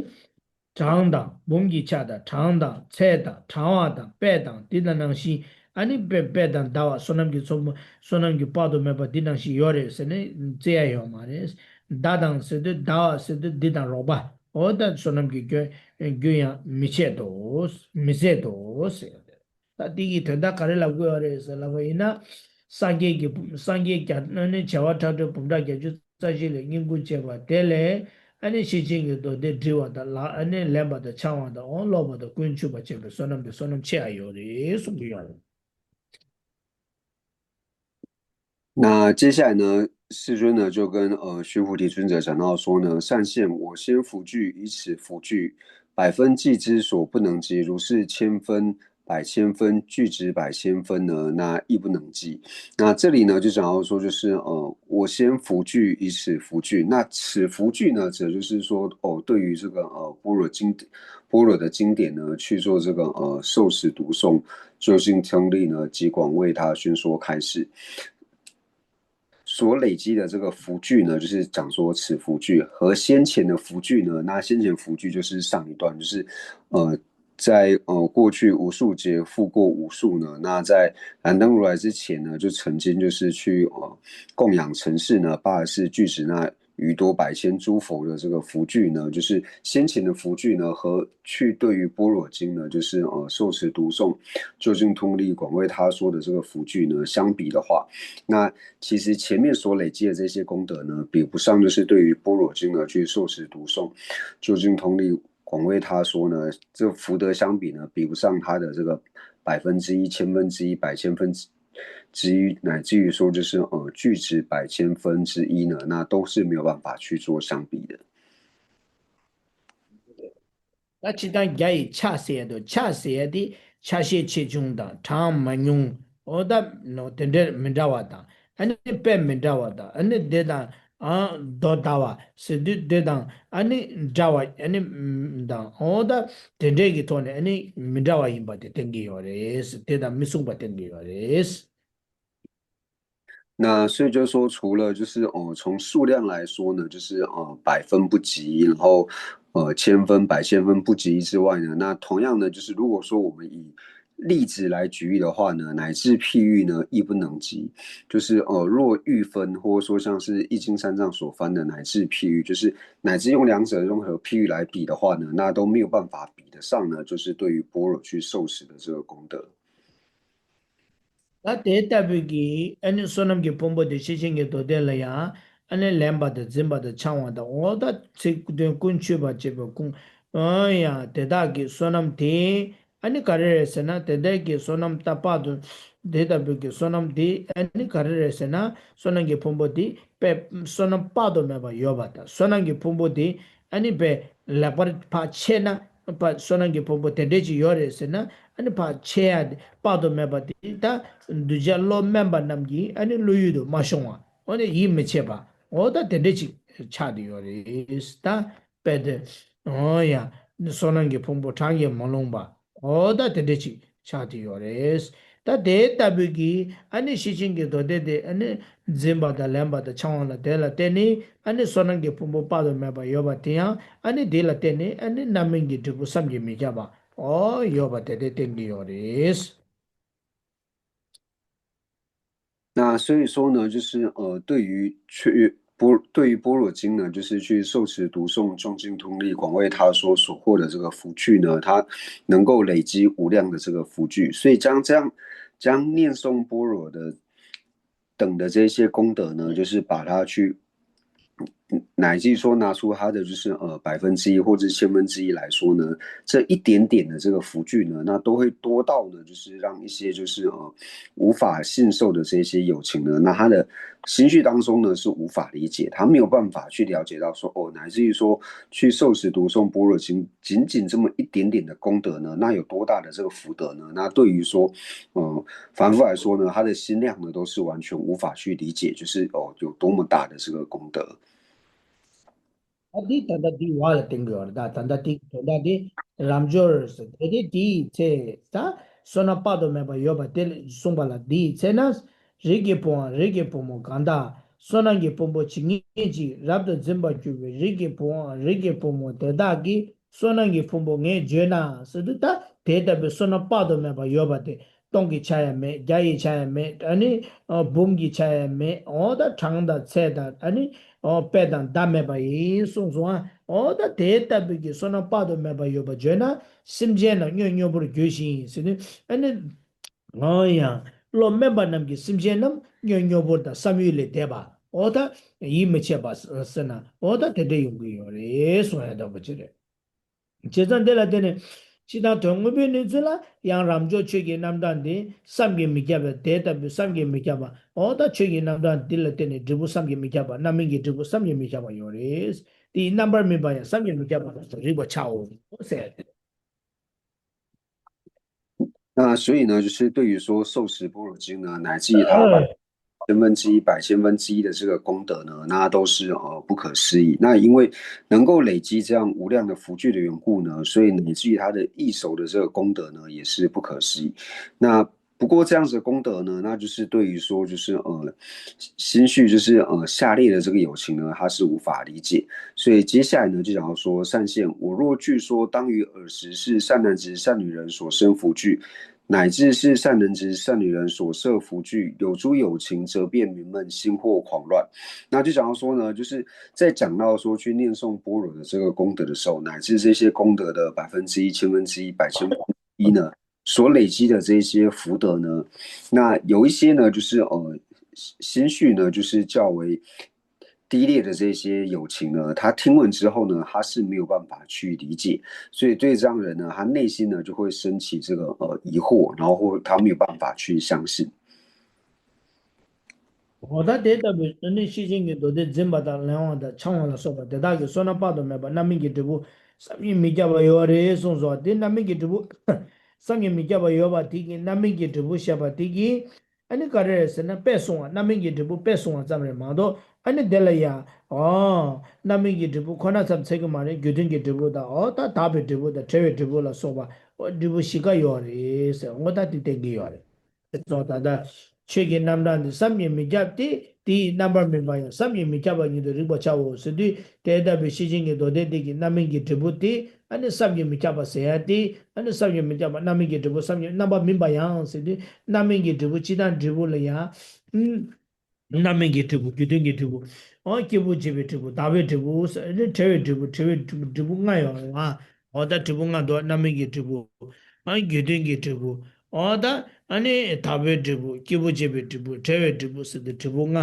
གྲངས་དང་འབུམ་གྱི་ཆ་དང་གྲངས་དང་ཚད་དང་གྲངས་བ་དང་དཔེ་དང་འདི་དང་ནང་བཞིན་ཨ་ནི་དཔེ་དཔེ་དང་ཟླ་བ་བསོད་ནམས་ཀྱི་ཚོགས་བསོད་ནམས་ཀྱི་དཔག་ཏུ་མེད་པ་འདི་ནང་བཞིན་ཡོད་རེད་ཟེར་ནས་བརྩི་ཡ་ཡོད་མ་རེད། ཟླ་དང་ཟེར་དུས་ཟླ་བ་ཟེར་དུས་འདི་དང་རོགས་པ། འོ་ད་བསོད་ནམས་ཀྱི་རྒྱུན་རྒྱུན་ཡང་མི་ཆད་དོ། མི་ཟད་དོ་ཟེར། ད་འདི་གི་དོན་དག་ག་རེ་ལབ་དགོས་པ་རེད་ཟེར་ལབ་པ་ཡིན་ན། སངས་རྒྱས་ཀྱི་སངས་རྒྱས་ཀྱང་ཨ་ནི་བྱེ་བ་ཁྲག་ཁྲིག་འབུམ་ཕྲག་བརྒྱད་ཅུ་རྩ་བཞི་ལས་བསྙེན་བཀུར་བྱས་པ་དེ་ལས་ཨ་ནི་ཤེར་ཕྱིན་གྱི་མདོ་སྡེ་འདྲི་བ་དང་ལ་ཨ་ནི་ལེན་པ་དང་འཆང་བ་དང་འོ་ཀློག་པ་དང་ཀུན་ཆུད་པར་བྱེད་པའི་བསོད་ནམས་དེ་བསོད་ནམས་ཆེ་ཨ་ཡོད་རེད་གསུང་གི་ཡོད་རེད། 那接下来呢，世尊呢就跟呃须菩提尊者讲到说呢，善现，我先弗具，以此弗具，百分俱胝所不能及，如是千分、百千分、俱胝百千分呢，那亦不能及。那这里呢就讲到说，就是呃，我先弗具，以此弗具。那此弗具呢，指的就是说哦，对于这个呃般若经般若的经典呢去做这个呃受持读诵，究竟通力呢及广为他宣说开示。所累积的这个弗具呢，就是讲说此弗具和先前的弗具呢，那先前弗具就是上一段，就是呃，在呃过去无数劫复过无数呢，那在燃灯如来之前呢，就曾经就是去呃供养承事呢，八十四俱胝那余多百千诸佛的这个弗具呢，就是先前的弗具呢，和去对于般若经呢，就是呃受持读诵，究竟通力广为他说的这个弗具呢相比的话，那其实前面所累积的这些功德呢，比不上就是对于般若经呢去受持读诵，究竟通力广为他说呢，这福德相比呢，比不上他的这个百分之一、千分之一、百千分之一，乃至于说就是呃俱胝百千分之一呢，那都是没有办法去做相比的。 ད་སྤྱིར་བཏང་བརྒྱ་ཡི་ཆ་ཟེར་ཡ་དང་ཆ་ཟེར་ཡ་དེ་ཆ་ཤས་ཆེ་ཆུང་དང་གྲངས་མང་ཉུང་འོ་ད་ནོ་དེ་འདྲ་མི་འདྲ་བ་དང་ཨ་ནི་དཔེ་མི་འདྲ་བ་དང་ཨ་ནི་དེ་དང་ཨ་མདོ་ཟླ་བ་ཟེར་དུས་དེ་དང་ཨ་ནི་འདྲ་བ་ཨ་ནི་དང་འོ་ད་དེ་འདྲས་ཀྱི་ཐོག་ནས་ཨ་ནི་མི་འདྲ་བ་ཡིན་པ་དེ་བསྟན་གྱི་ཡོད་རེད། དེ་དང་མི་མཚུངས་པ་བསྟན་གྱི་ཡོད་རེད། 那所以就是说，除了就是呃从数量来说呢，就是呃百分不及，然后呃千分、百千分不及之外呢，那同样呢，就是如果说我们以例子来举例的话呢，乃至譬喻呢亦不能及。就是呃若喻分，或者说像是易经三藏所翻的乃至譬喻，就是乃至用两者用和譬喻来比的话呢，那都没有办法比得上呢，就是对于般若去受持的这个功德。 ད་དེ་ལྟ་བུའི་གི་ཨ་ནི་བསོད་ནམས་ཀྱི་ཕུང་པོ་དེ་ཤེར་ཕྱིན་གྱི་མདོ་སྡེ་ལ་ཡང་ཨ་ནི་ལེན་པ་དང་འཛིན་པ་དང་འཆང་བ་དང་འོ་ད་ཚིག་དོན་ཀུན་ཆུད་པར་བྱེད་པའི་ཀུན་འོ་ཡང་དེ་དག་གི་བསོད་ནམས་དེ་ཨ་ནི་ག་རེ་རེད་ཟེར་ན་དེ་དག་གི་བསོད་ནམས་ད་དཔག་ཏུ་ དེ་ལྟ་བུའི་གི་བསོད་ནམས་དེ་ཨ་ནི་ག་རེ་རེད་ཟེར་ན། བསོད་ནམས་ཀྱི་ཕུང་པོ་དེ་དཔེ་བསོད་ནམས་དཔག་ཏུ་མེད་པ་ཡོད་པ་དང་། བསོད་ནམས་ཀྱི་ཕུང་པོ་དེ་ཨ་ནི་དཔེ་ལེགས་པར་ཕར་ཕྱེ་ན། ཕར་བསོད་ནམས་ཀྱི་ཕུང་པོ་དེ་འདྲས་ཅིག་ཡོད་རེད་ཟེར་ན། ཨ་ནི་ཕར་ཕྱེ་ཡ་དེ་དཔག་ཏུ་མེད་པ་དེ་ད་གདུལ་བྱ་བློ་དམན་པ་རྣམས་ཀྱི་ཨ་ནི་བློ་ཡུལ་དུ་མ་ཤོང་བ། འོ་ན་ཡིད་མི་ཆེས་པ། འོ་ད་དེ་འདྲས་ཅིག་ཆགས་བསྡད་ཡོད་རེད་ད། དཔེ་དེ། འོ་ཡ། བསོད་ནམས་ཀྱི་ཕུང་པོ་གྲངས་ཀྱིས་མི་ལོངས་པ། འོ་ད་དེ་འདྲ་ཅིག་ཆགས་ཏེ་ཡོད་རེད། ད་དེ་ལྟ་བུའི་གི་ཨ་ནི་ཤེར་ཕྱིན་གྱི་མདོ་སྡེ་དེ་ཨ་ནི་འཛིན་པ་དང་ལེན་པ་དང་འཆང་བ་ལ་དེ་ལ་བརྟེན་ནས་ཨ་ནི་བསོད་ནམས་ཀྱི་ཕུང་པོ་དཔག་ཏུ་མེད་པ་ཡོད་པ་དེ་ཡང་ཨ་ནི་དེ་ལ་བརྟེན་ནས་ཨ་ནི་རྣམ་སྨིན་གྱི་འབྲས་བུ་བསམ་གྱིས་མི་ཁྱབ་པ། འོ་ཡོད་པ་དེ་དེ་བསྟན་གྱི་ཡོད་རེད། 那所以说呢，就是呃，对于去般对于般若经呢，就是去受持读诵、诵经听历、广为他说所获的这个福聚呢，它能够累积无量的这个福聚。所以将这样将念诵般若的等的这些功德呢，就是把它去乃至于说拿出它的就是呃百分之一或者千分之一来说呢，这一点点的这个福聚呢，那都会多到呢，就是让一些就是呃无法信受的这些有情呢，那他的心绪当中呢是无法理解，他没有办法去了解到说哦，乃至于说去受持读诵般若经，仅仅这么一点点的功德呢，那有多大的这个福德呢？那对于说，呃，凡夫来说呢，他的心量呢都是完全无法去理解，就是哦有多么大的这个功德。 ཨ་འདི་ད་ལྟ་འདི་བ་ལ་བསྟན་གྱི་ཡོད་རེད། ད་ད་ལྟ་འདི་དོན་དག་འདི་རབ་འབྱོར་ཟེར་དེ་དེ་དེའི་ཚེ་ད་བསོད་ནམས་དཔག་ཏུ་མེད་པ་ཡོད་པ་དེ་གསུངས་པ་ལ། དེའི་ཚེ་ན་རིགས་ཀྱི་བུའམ་རིགས་ཀྱི་བུ་མོ་གང་དག་བསོད་ནམས་ཀྱི་ཕུང་པོ་ཇི་སྙེད་ཅིག་རབ་ཏུ་འཛིན་པར་གྱུར་པའི་རིགས་ཀྱི་བུའམ་རིགས་ཀྱི་བུ་མོ་དེ་དག་གི་བསོད་ནམས་ཀྱི་ཕུང་པོ་ངས་བརྗོད་ན་ཟེར་དུས། ད་དེ་ལྟ་བུའི་བསོད་ནམས་དཔག་ཏུ་མེད་པ་ཡོད་པ་དེ། སྟོང་གི་ཆ་ཡང་མེད། བརྒྱ་ཡི་ཆ་ཡང་མེད། ཨ་ནི་འབུམ་གྱི་ཆ་ཡང་མེད། འོ་ད་གྲངས་དང་ཚད་དང་ཨ་ནི་དཔེ་དང་ཟླ་མེད་པ་ཡིན་གསུངས་སོང་ཨ། འོ་ད་དེ་ལྟ་བུའི་གི་བསོད་ནམས་དཔག་ཏུ་མེད་པ་ཡོད་པ་བརྗོད་ན། སེམས་ཅན་རྣམས་སྙོམས་སྙོམས་པོར་འགྱུར་ཞིང་ཟེར་ནས། ཨ་ནི་འོ་ཡང་བློ་དམན་པ་རྣམས་ཀྱི་སེམས་ཅན་རྣམས་སྙོམས་སྙོམས་པོར་དང་བསམ་ཡུལ་ལས་འདས་པ། འོ་ད་ཡིད་མི་ཆེས་པ་ཟེར་ན། འོ་ད་དེ་འདྲ་ཡོང་གི་ཡོད་རེད་གསུང་ཡ་ལྟ་བུ་ཅིག་རེད། བྱས་ཙང་དེ་ལ་བརྟེན་ནས་སྤྱིར་བཏང་དོན་དངོས་པོའི་གནས་ཚུལ་ལ་ཡང་རབ་འབྱོར་ཆོས་ཀྱི་རྣམ་གྲངས་འདི་བསམ་གྱིས་མི་ཁྱབ་པ། དེ་ལྟ་བུའི་བསམ་གྱིས་མི་ཁྱབ་པ། འོ་ད་ཆོས་ཀྱི་རྣམ་གྲངས་འདི་ལ་བརྟེན་ནས་འབྲས་བུ་བསམ་གྱིས་མི་ཁྱབ་པ། རྣམ་སྨིན་གྱི་འབྲས་བུ་བསམ་གྱིས་མི་ཁྱབ་པ་ཡོད་རེད། དེའི་རྣམ་པར་སྨིན་པ་ཡང་བསམ་གྱིས་མི་ཁྱབ་པ་རིག་པར་བྱའོ་ཟེར། 那所以呢，就是对于说受持般若经呢，乃至于他把千分之一、百千分之一的这个功德呢，那都是呃不可思议。那因为能够累积这样无量的福聚的缘故呢，所以乃至于他的易熟的这个功德呢，也是不可思议。那不过这样子的功德呢，那就是对于说就是呃心绪就是呃下劣的这个有情呢，他是无法理解。所以接下来呢，就想要说善现，我若据说当于尔时是善男子善女人所生福聚，乃至是善男子善女人所设福聚，有诸有情则便迷闷，心惑狂乱。那就想要说呢，就是在讲到说去念诵般若的这个功德的时候，乃至这些功德的百分之一、千分之一、百千分之一呢，所累积的这些福德呢，那有一些呢，就是呃心绪呢，就是较为低劣的这些有情呢，他听闻之后呢，他是没有办法去理解，所以对这样人呢，他内心呢就会升起这个呃疑惑，然后或他没有办法去相信。 འོ་ད་དེ་ལྟ་བུའི་ནི་ཤེར་ཕྱིན་གྱི་མདོ་སྡེ་འཛིན་པ་དང་ལེན་པ་དང་འཆང་བ་ལ་སོགས་པ་དེ་དག་གི་བསོད་ནམས་དཔག་ཏུ་མེད་པ་རྣམ་སྨིན་གྱི་འབྲས་བུ་བསམ་གྱིས་མི་ཁྱབ་པ་ཡོད་རེད་གསུངས་སོ། དེ་རྣམ་སྨིན་གྱི་འབྲས་བུ་བསམ་གྱིས་མི་ཁྱབ་པ་ཡོད་པ་དེ་གི་རྣམ་སྨིན་གྱི་འབྲས་བུ་བཤད་པ་དེ་གི་ཨ་ནི་ག་རེ་རེད་ཟེར་ན། དཔེ་གསུངས་པ་རྣམ་སྨིན་གྱི་འབྲས་བུ་དཔེ་གསུངས་པ་ཙམ་རེད་མ་གཏོགས། ཨ་ནི་དེ་ལ་ཡང་འོ་རྣམ་སྨིན་གྱི་འབྲས་བུ་ཁོ་ན་ཙམ་ཚད་ཀྱི་མ་རེད། རྒྱུ་མཐུན་གྱི་འབྲས་བུ་དང་། འོ་ད་དག་པའི་འབྲས་བུ་དང་བྲལ་བའི་འབྲས་བུ་ལ་སོགས་པ། འོ་འབྲས་བུ་བཞི་ཀ་ཡོད་རེད་ཟེར། འོ་ད་དེ་བསྟན་གྱི་ཡོད་རེད། སོ་ད་ལྟ་ཆོས་ཀྱི་རྣམ་གྲངས་འདི་བསམ་གྱིས་མི་ཁྱབ་སྟེ། དེའི་རྣམ་པར་སྨིན་པ་ཡང་བསམ་གྱིས་མི་ཁྱབ་པ་ཉིད་དུ་རིག་པར་བྱའོ་ཟེར་དུས། དེ་ལྟ་བུའི་ཤེར་ཕྱིན་གྱི་མདོ་སྡེ་འདི་གི་རྣམ་སྨིན་གྱི་འབྲས་བུ་དེ་ཨ་ནི་བསམ་གྱིས་མི་ཁྱབ་པ་ཟེར་ཡ་དེ། ཨ་ནི་བསམ་གྱིས་མི་ཁྱབ་པ་རྣམ་སྨིན་གྱི་འབྲས་བུ་བསམ་གྱིས་རྣམ་པར་སྨིན་པ་ཡང་ཟེར་དུས། རྣམ་སྨིན་གྱི་འབྲས་བུ་སྤྱི་དང་འབྲས་བུ་ལ་ཡང་། རྣམ་སྨིན་གྱི་འབྲས་བུ། རྒྱུ་མཐུན་གྱི་འབྲས་བུ། འོ་སྐྱེས་བུ་བྱེད་པའི་འབྲས་བུ། དག་པའི་འབྲས་བུ། བྲལ་བའི་འབྲས་བུ། བྲལ་བའི་འབྲས་བུ་ལྔ་ཡོད་རེད་བ། འོ་ད་འབྲས་བུ་ལྔ་འདུག་རྣམ་སྨིན་གྱི་འབྲས་བུ། ཨ་རྒྱུ་མཐུན་གྱི་འབྲས་བུ། འོ་ད་ཨ་ནི་དག་པའི་འབྲས་བུ། སྐྱེས་བུ་བྱེད་པའི་འབྲས་བུ། བྲལ་བའི་འབྲས་བུ་ཟེར་ཏེ་འབྲས་བུ་ལྔ།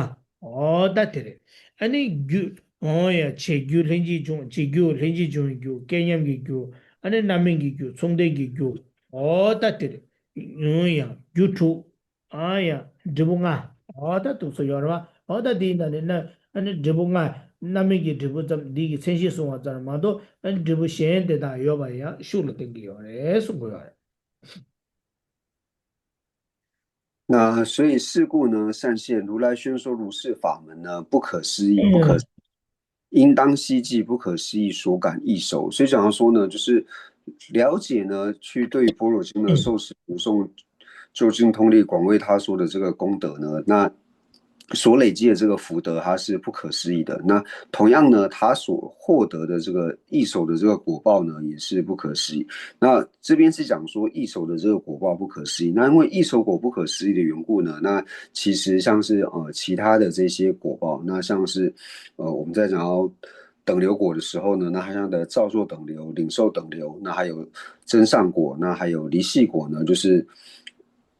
འོ་ད་དེ་རེད། ཨ་ནི་རྒྱུ། འོ་ཡ་བྱེད་རྒྱུ་ལྷན་ཅིག་བྱུང་། བྱེད་རྒྱུ་ལྷན་ཅིག་བྱུང་བའི་རྒྱུ། སྐལ་མཉམ་གྱི་རྒྱུ། ཨ་ནི་རྣམ་སྨིན་གྱི་རྒྱུ། མཚུངས་ལྡན་གྱི་རྒྱུ། འོ་ད་དེ་རེད། འོ་ཡ་རྒྱུ་དྲུག་ཨ་ཡ། འབྲས་བུ་ལྔ། འོ་ད་འདུག་སེ་ཡོད་རེད་བ། འོ་ད་དེའི་ནང་ནས་ན་ཨ་ནི་འབྲས་བུ་ལྔ། རྣམ་སྨིན་གྱི་འབྲས་བུ་ཙམ་འདི་གི་མཚན་གཞི་གསུངས་པ་ཙམ་མ་གཏོགས་ཨ་ནི་འབྲས་བུ་གཞན་དེ་དག་ཡོད་པ་ཡང་ཤུགས་ལ་བསྟན་གྱི་ཡོད་རེད་གསུང་གི་ཡོད་རེད། 那所以是故呢，善现如来宣说如是法门呢，不可思议，不可应当希冀，不可思议，所感异熟。所以想要说呢，就是了解呢，去对于般若经的受持读诵，究竟通力广为他说的这个功德呢，那所累积的这个福德，它是不可思议的。那同样呢，他所获得的这个异熟的这个果报呢，也是不可思议。那这边是讲说异熟的这个果报不可思议。那因为异熟果不可思议的缘故呢，那其实像是呃其他的这些果报，那像是呃我们在讲到等流果的时候呢，那它像的造作等流、领受等流，那还有增上果，那还有离系果呢，就是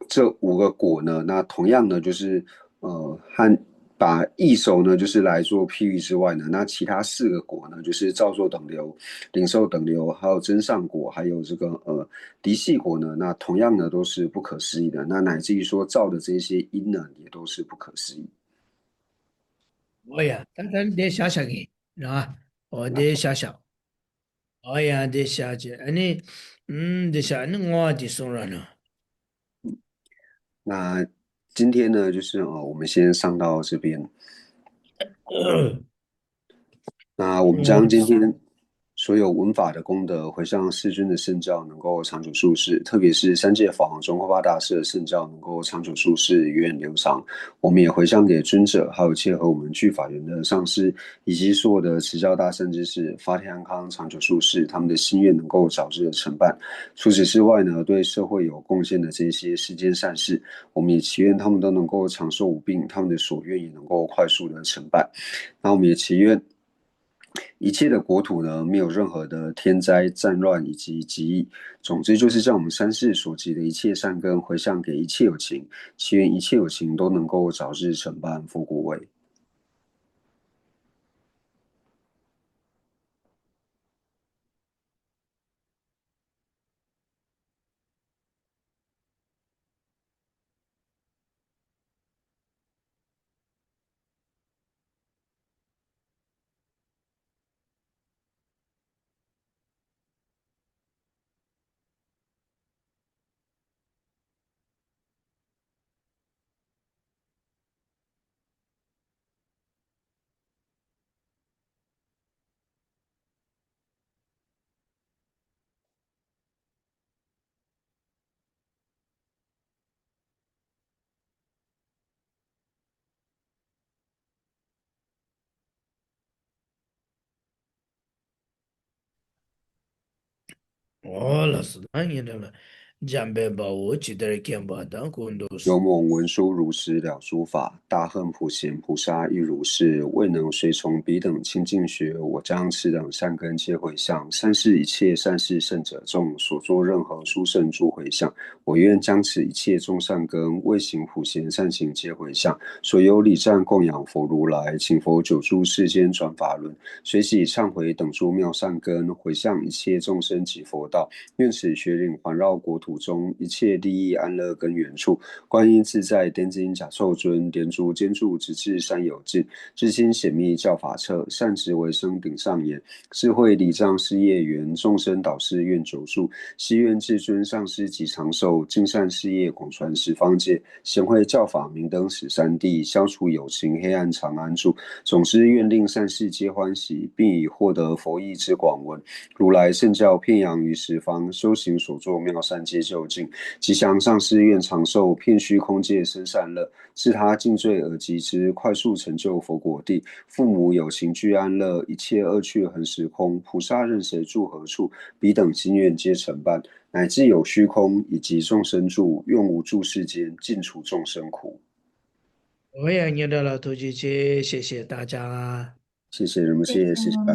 这五个果呢，那同样呢就是呃和把异熟呢就是来做譬喻之外呢，那其他四个果呢，就是造作等流、领受等流，还有增上果，还有这个呃离系果呢，那同样呢都是不可思议的。那乃至于说造的这些因呢，也都是不可思议。我呀，刚才你得想想看，是吧？我得想想。我呀，得想去，哎，你，嗯，得想，你我得送了呢。那今天呢，就是呃，我们先上到这边。那我们将今天所有闻法的功德回向世尊的圣教，能够长久住世，特别是三界法王宗喀巴大师的圣教，能够长久住世，源远流长。我们也回向给尊者，还有一切和我们具法缘的上师，以及所有的持教大善知识，法体安康，长久住世，他们的心愿能够早日的成办。除此之外呢，对社会有贡献的这些世间善士，我们也祈愿他们都能够长寿无病，他们的所愿也能够快速的成办。那我们也祈愿一切的国土呢，没有任何的天灾、战乱以及疾疫。总之，就是将我们三世所积的一切善根回向给一切有情，祈愿一切有情都能够早日承办佛果位。འོ་ལགས་སོ། ད་ངེད་རང་ལ་འཇམ་དཔལ་དཔའ་བོས་ཇི་ལྟར་མཁྱེན་པ་དང་། ཀུན་ཏུ་ཡོངས་རྫོགས་ངོ་མ་ལ་ཞུགས་རོགས་ཞེས་ལགས་སོ། ད་ཧན་བུ་ཤིན་བུ་ཤ་ཨི་རོ་ཤི། ཝེ་ནང་ཤེ་ཆུང་བི་དང་ཆིང་ཅིང་ཞུ། 我将此等善根皆回向三世一切善士圣者众，所作任何殊胜诸回向。我愿将此一切众善根未行普贤善行皆回向，所有礼赞供养佛如来，请佛久住世间转法轮，随喜忏悔等诸妙善根，回向一切众生及佛道。愿此学领环绕国土中，一切利益安乐根源处，观音自在天津甲受尊，莲足尖柱直至山有尽，至今显密教法彻，善慈为生顶上眼，智慧礼障事业圆，众生导师愿久住，誓愿至尊上师及长寿，尽善事业广传十方界，显慧教法明灯十三地，消除有情黑暗长安住。总之，愿令善世皆欢喜，并以获得佛意之广闻，如来圣教遍扬于十方，修行所作妙善皆究竟。吉祥上师愿长寿，遍虚空界生善乐，自他尽罪而及之，快速成就佛果地。父母有情俱安乐，一切恶趣恒时空，菩萨任谁住何处，彼等心愿皆成办。乃至有虚空以及众生住，愿无住世间，尽除众生苦。 我也念到了，突击去，谢谢大家。谢谢你们，谢谢，谢谢大家。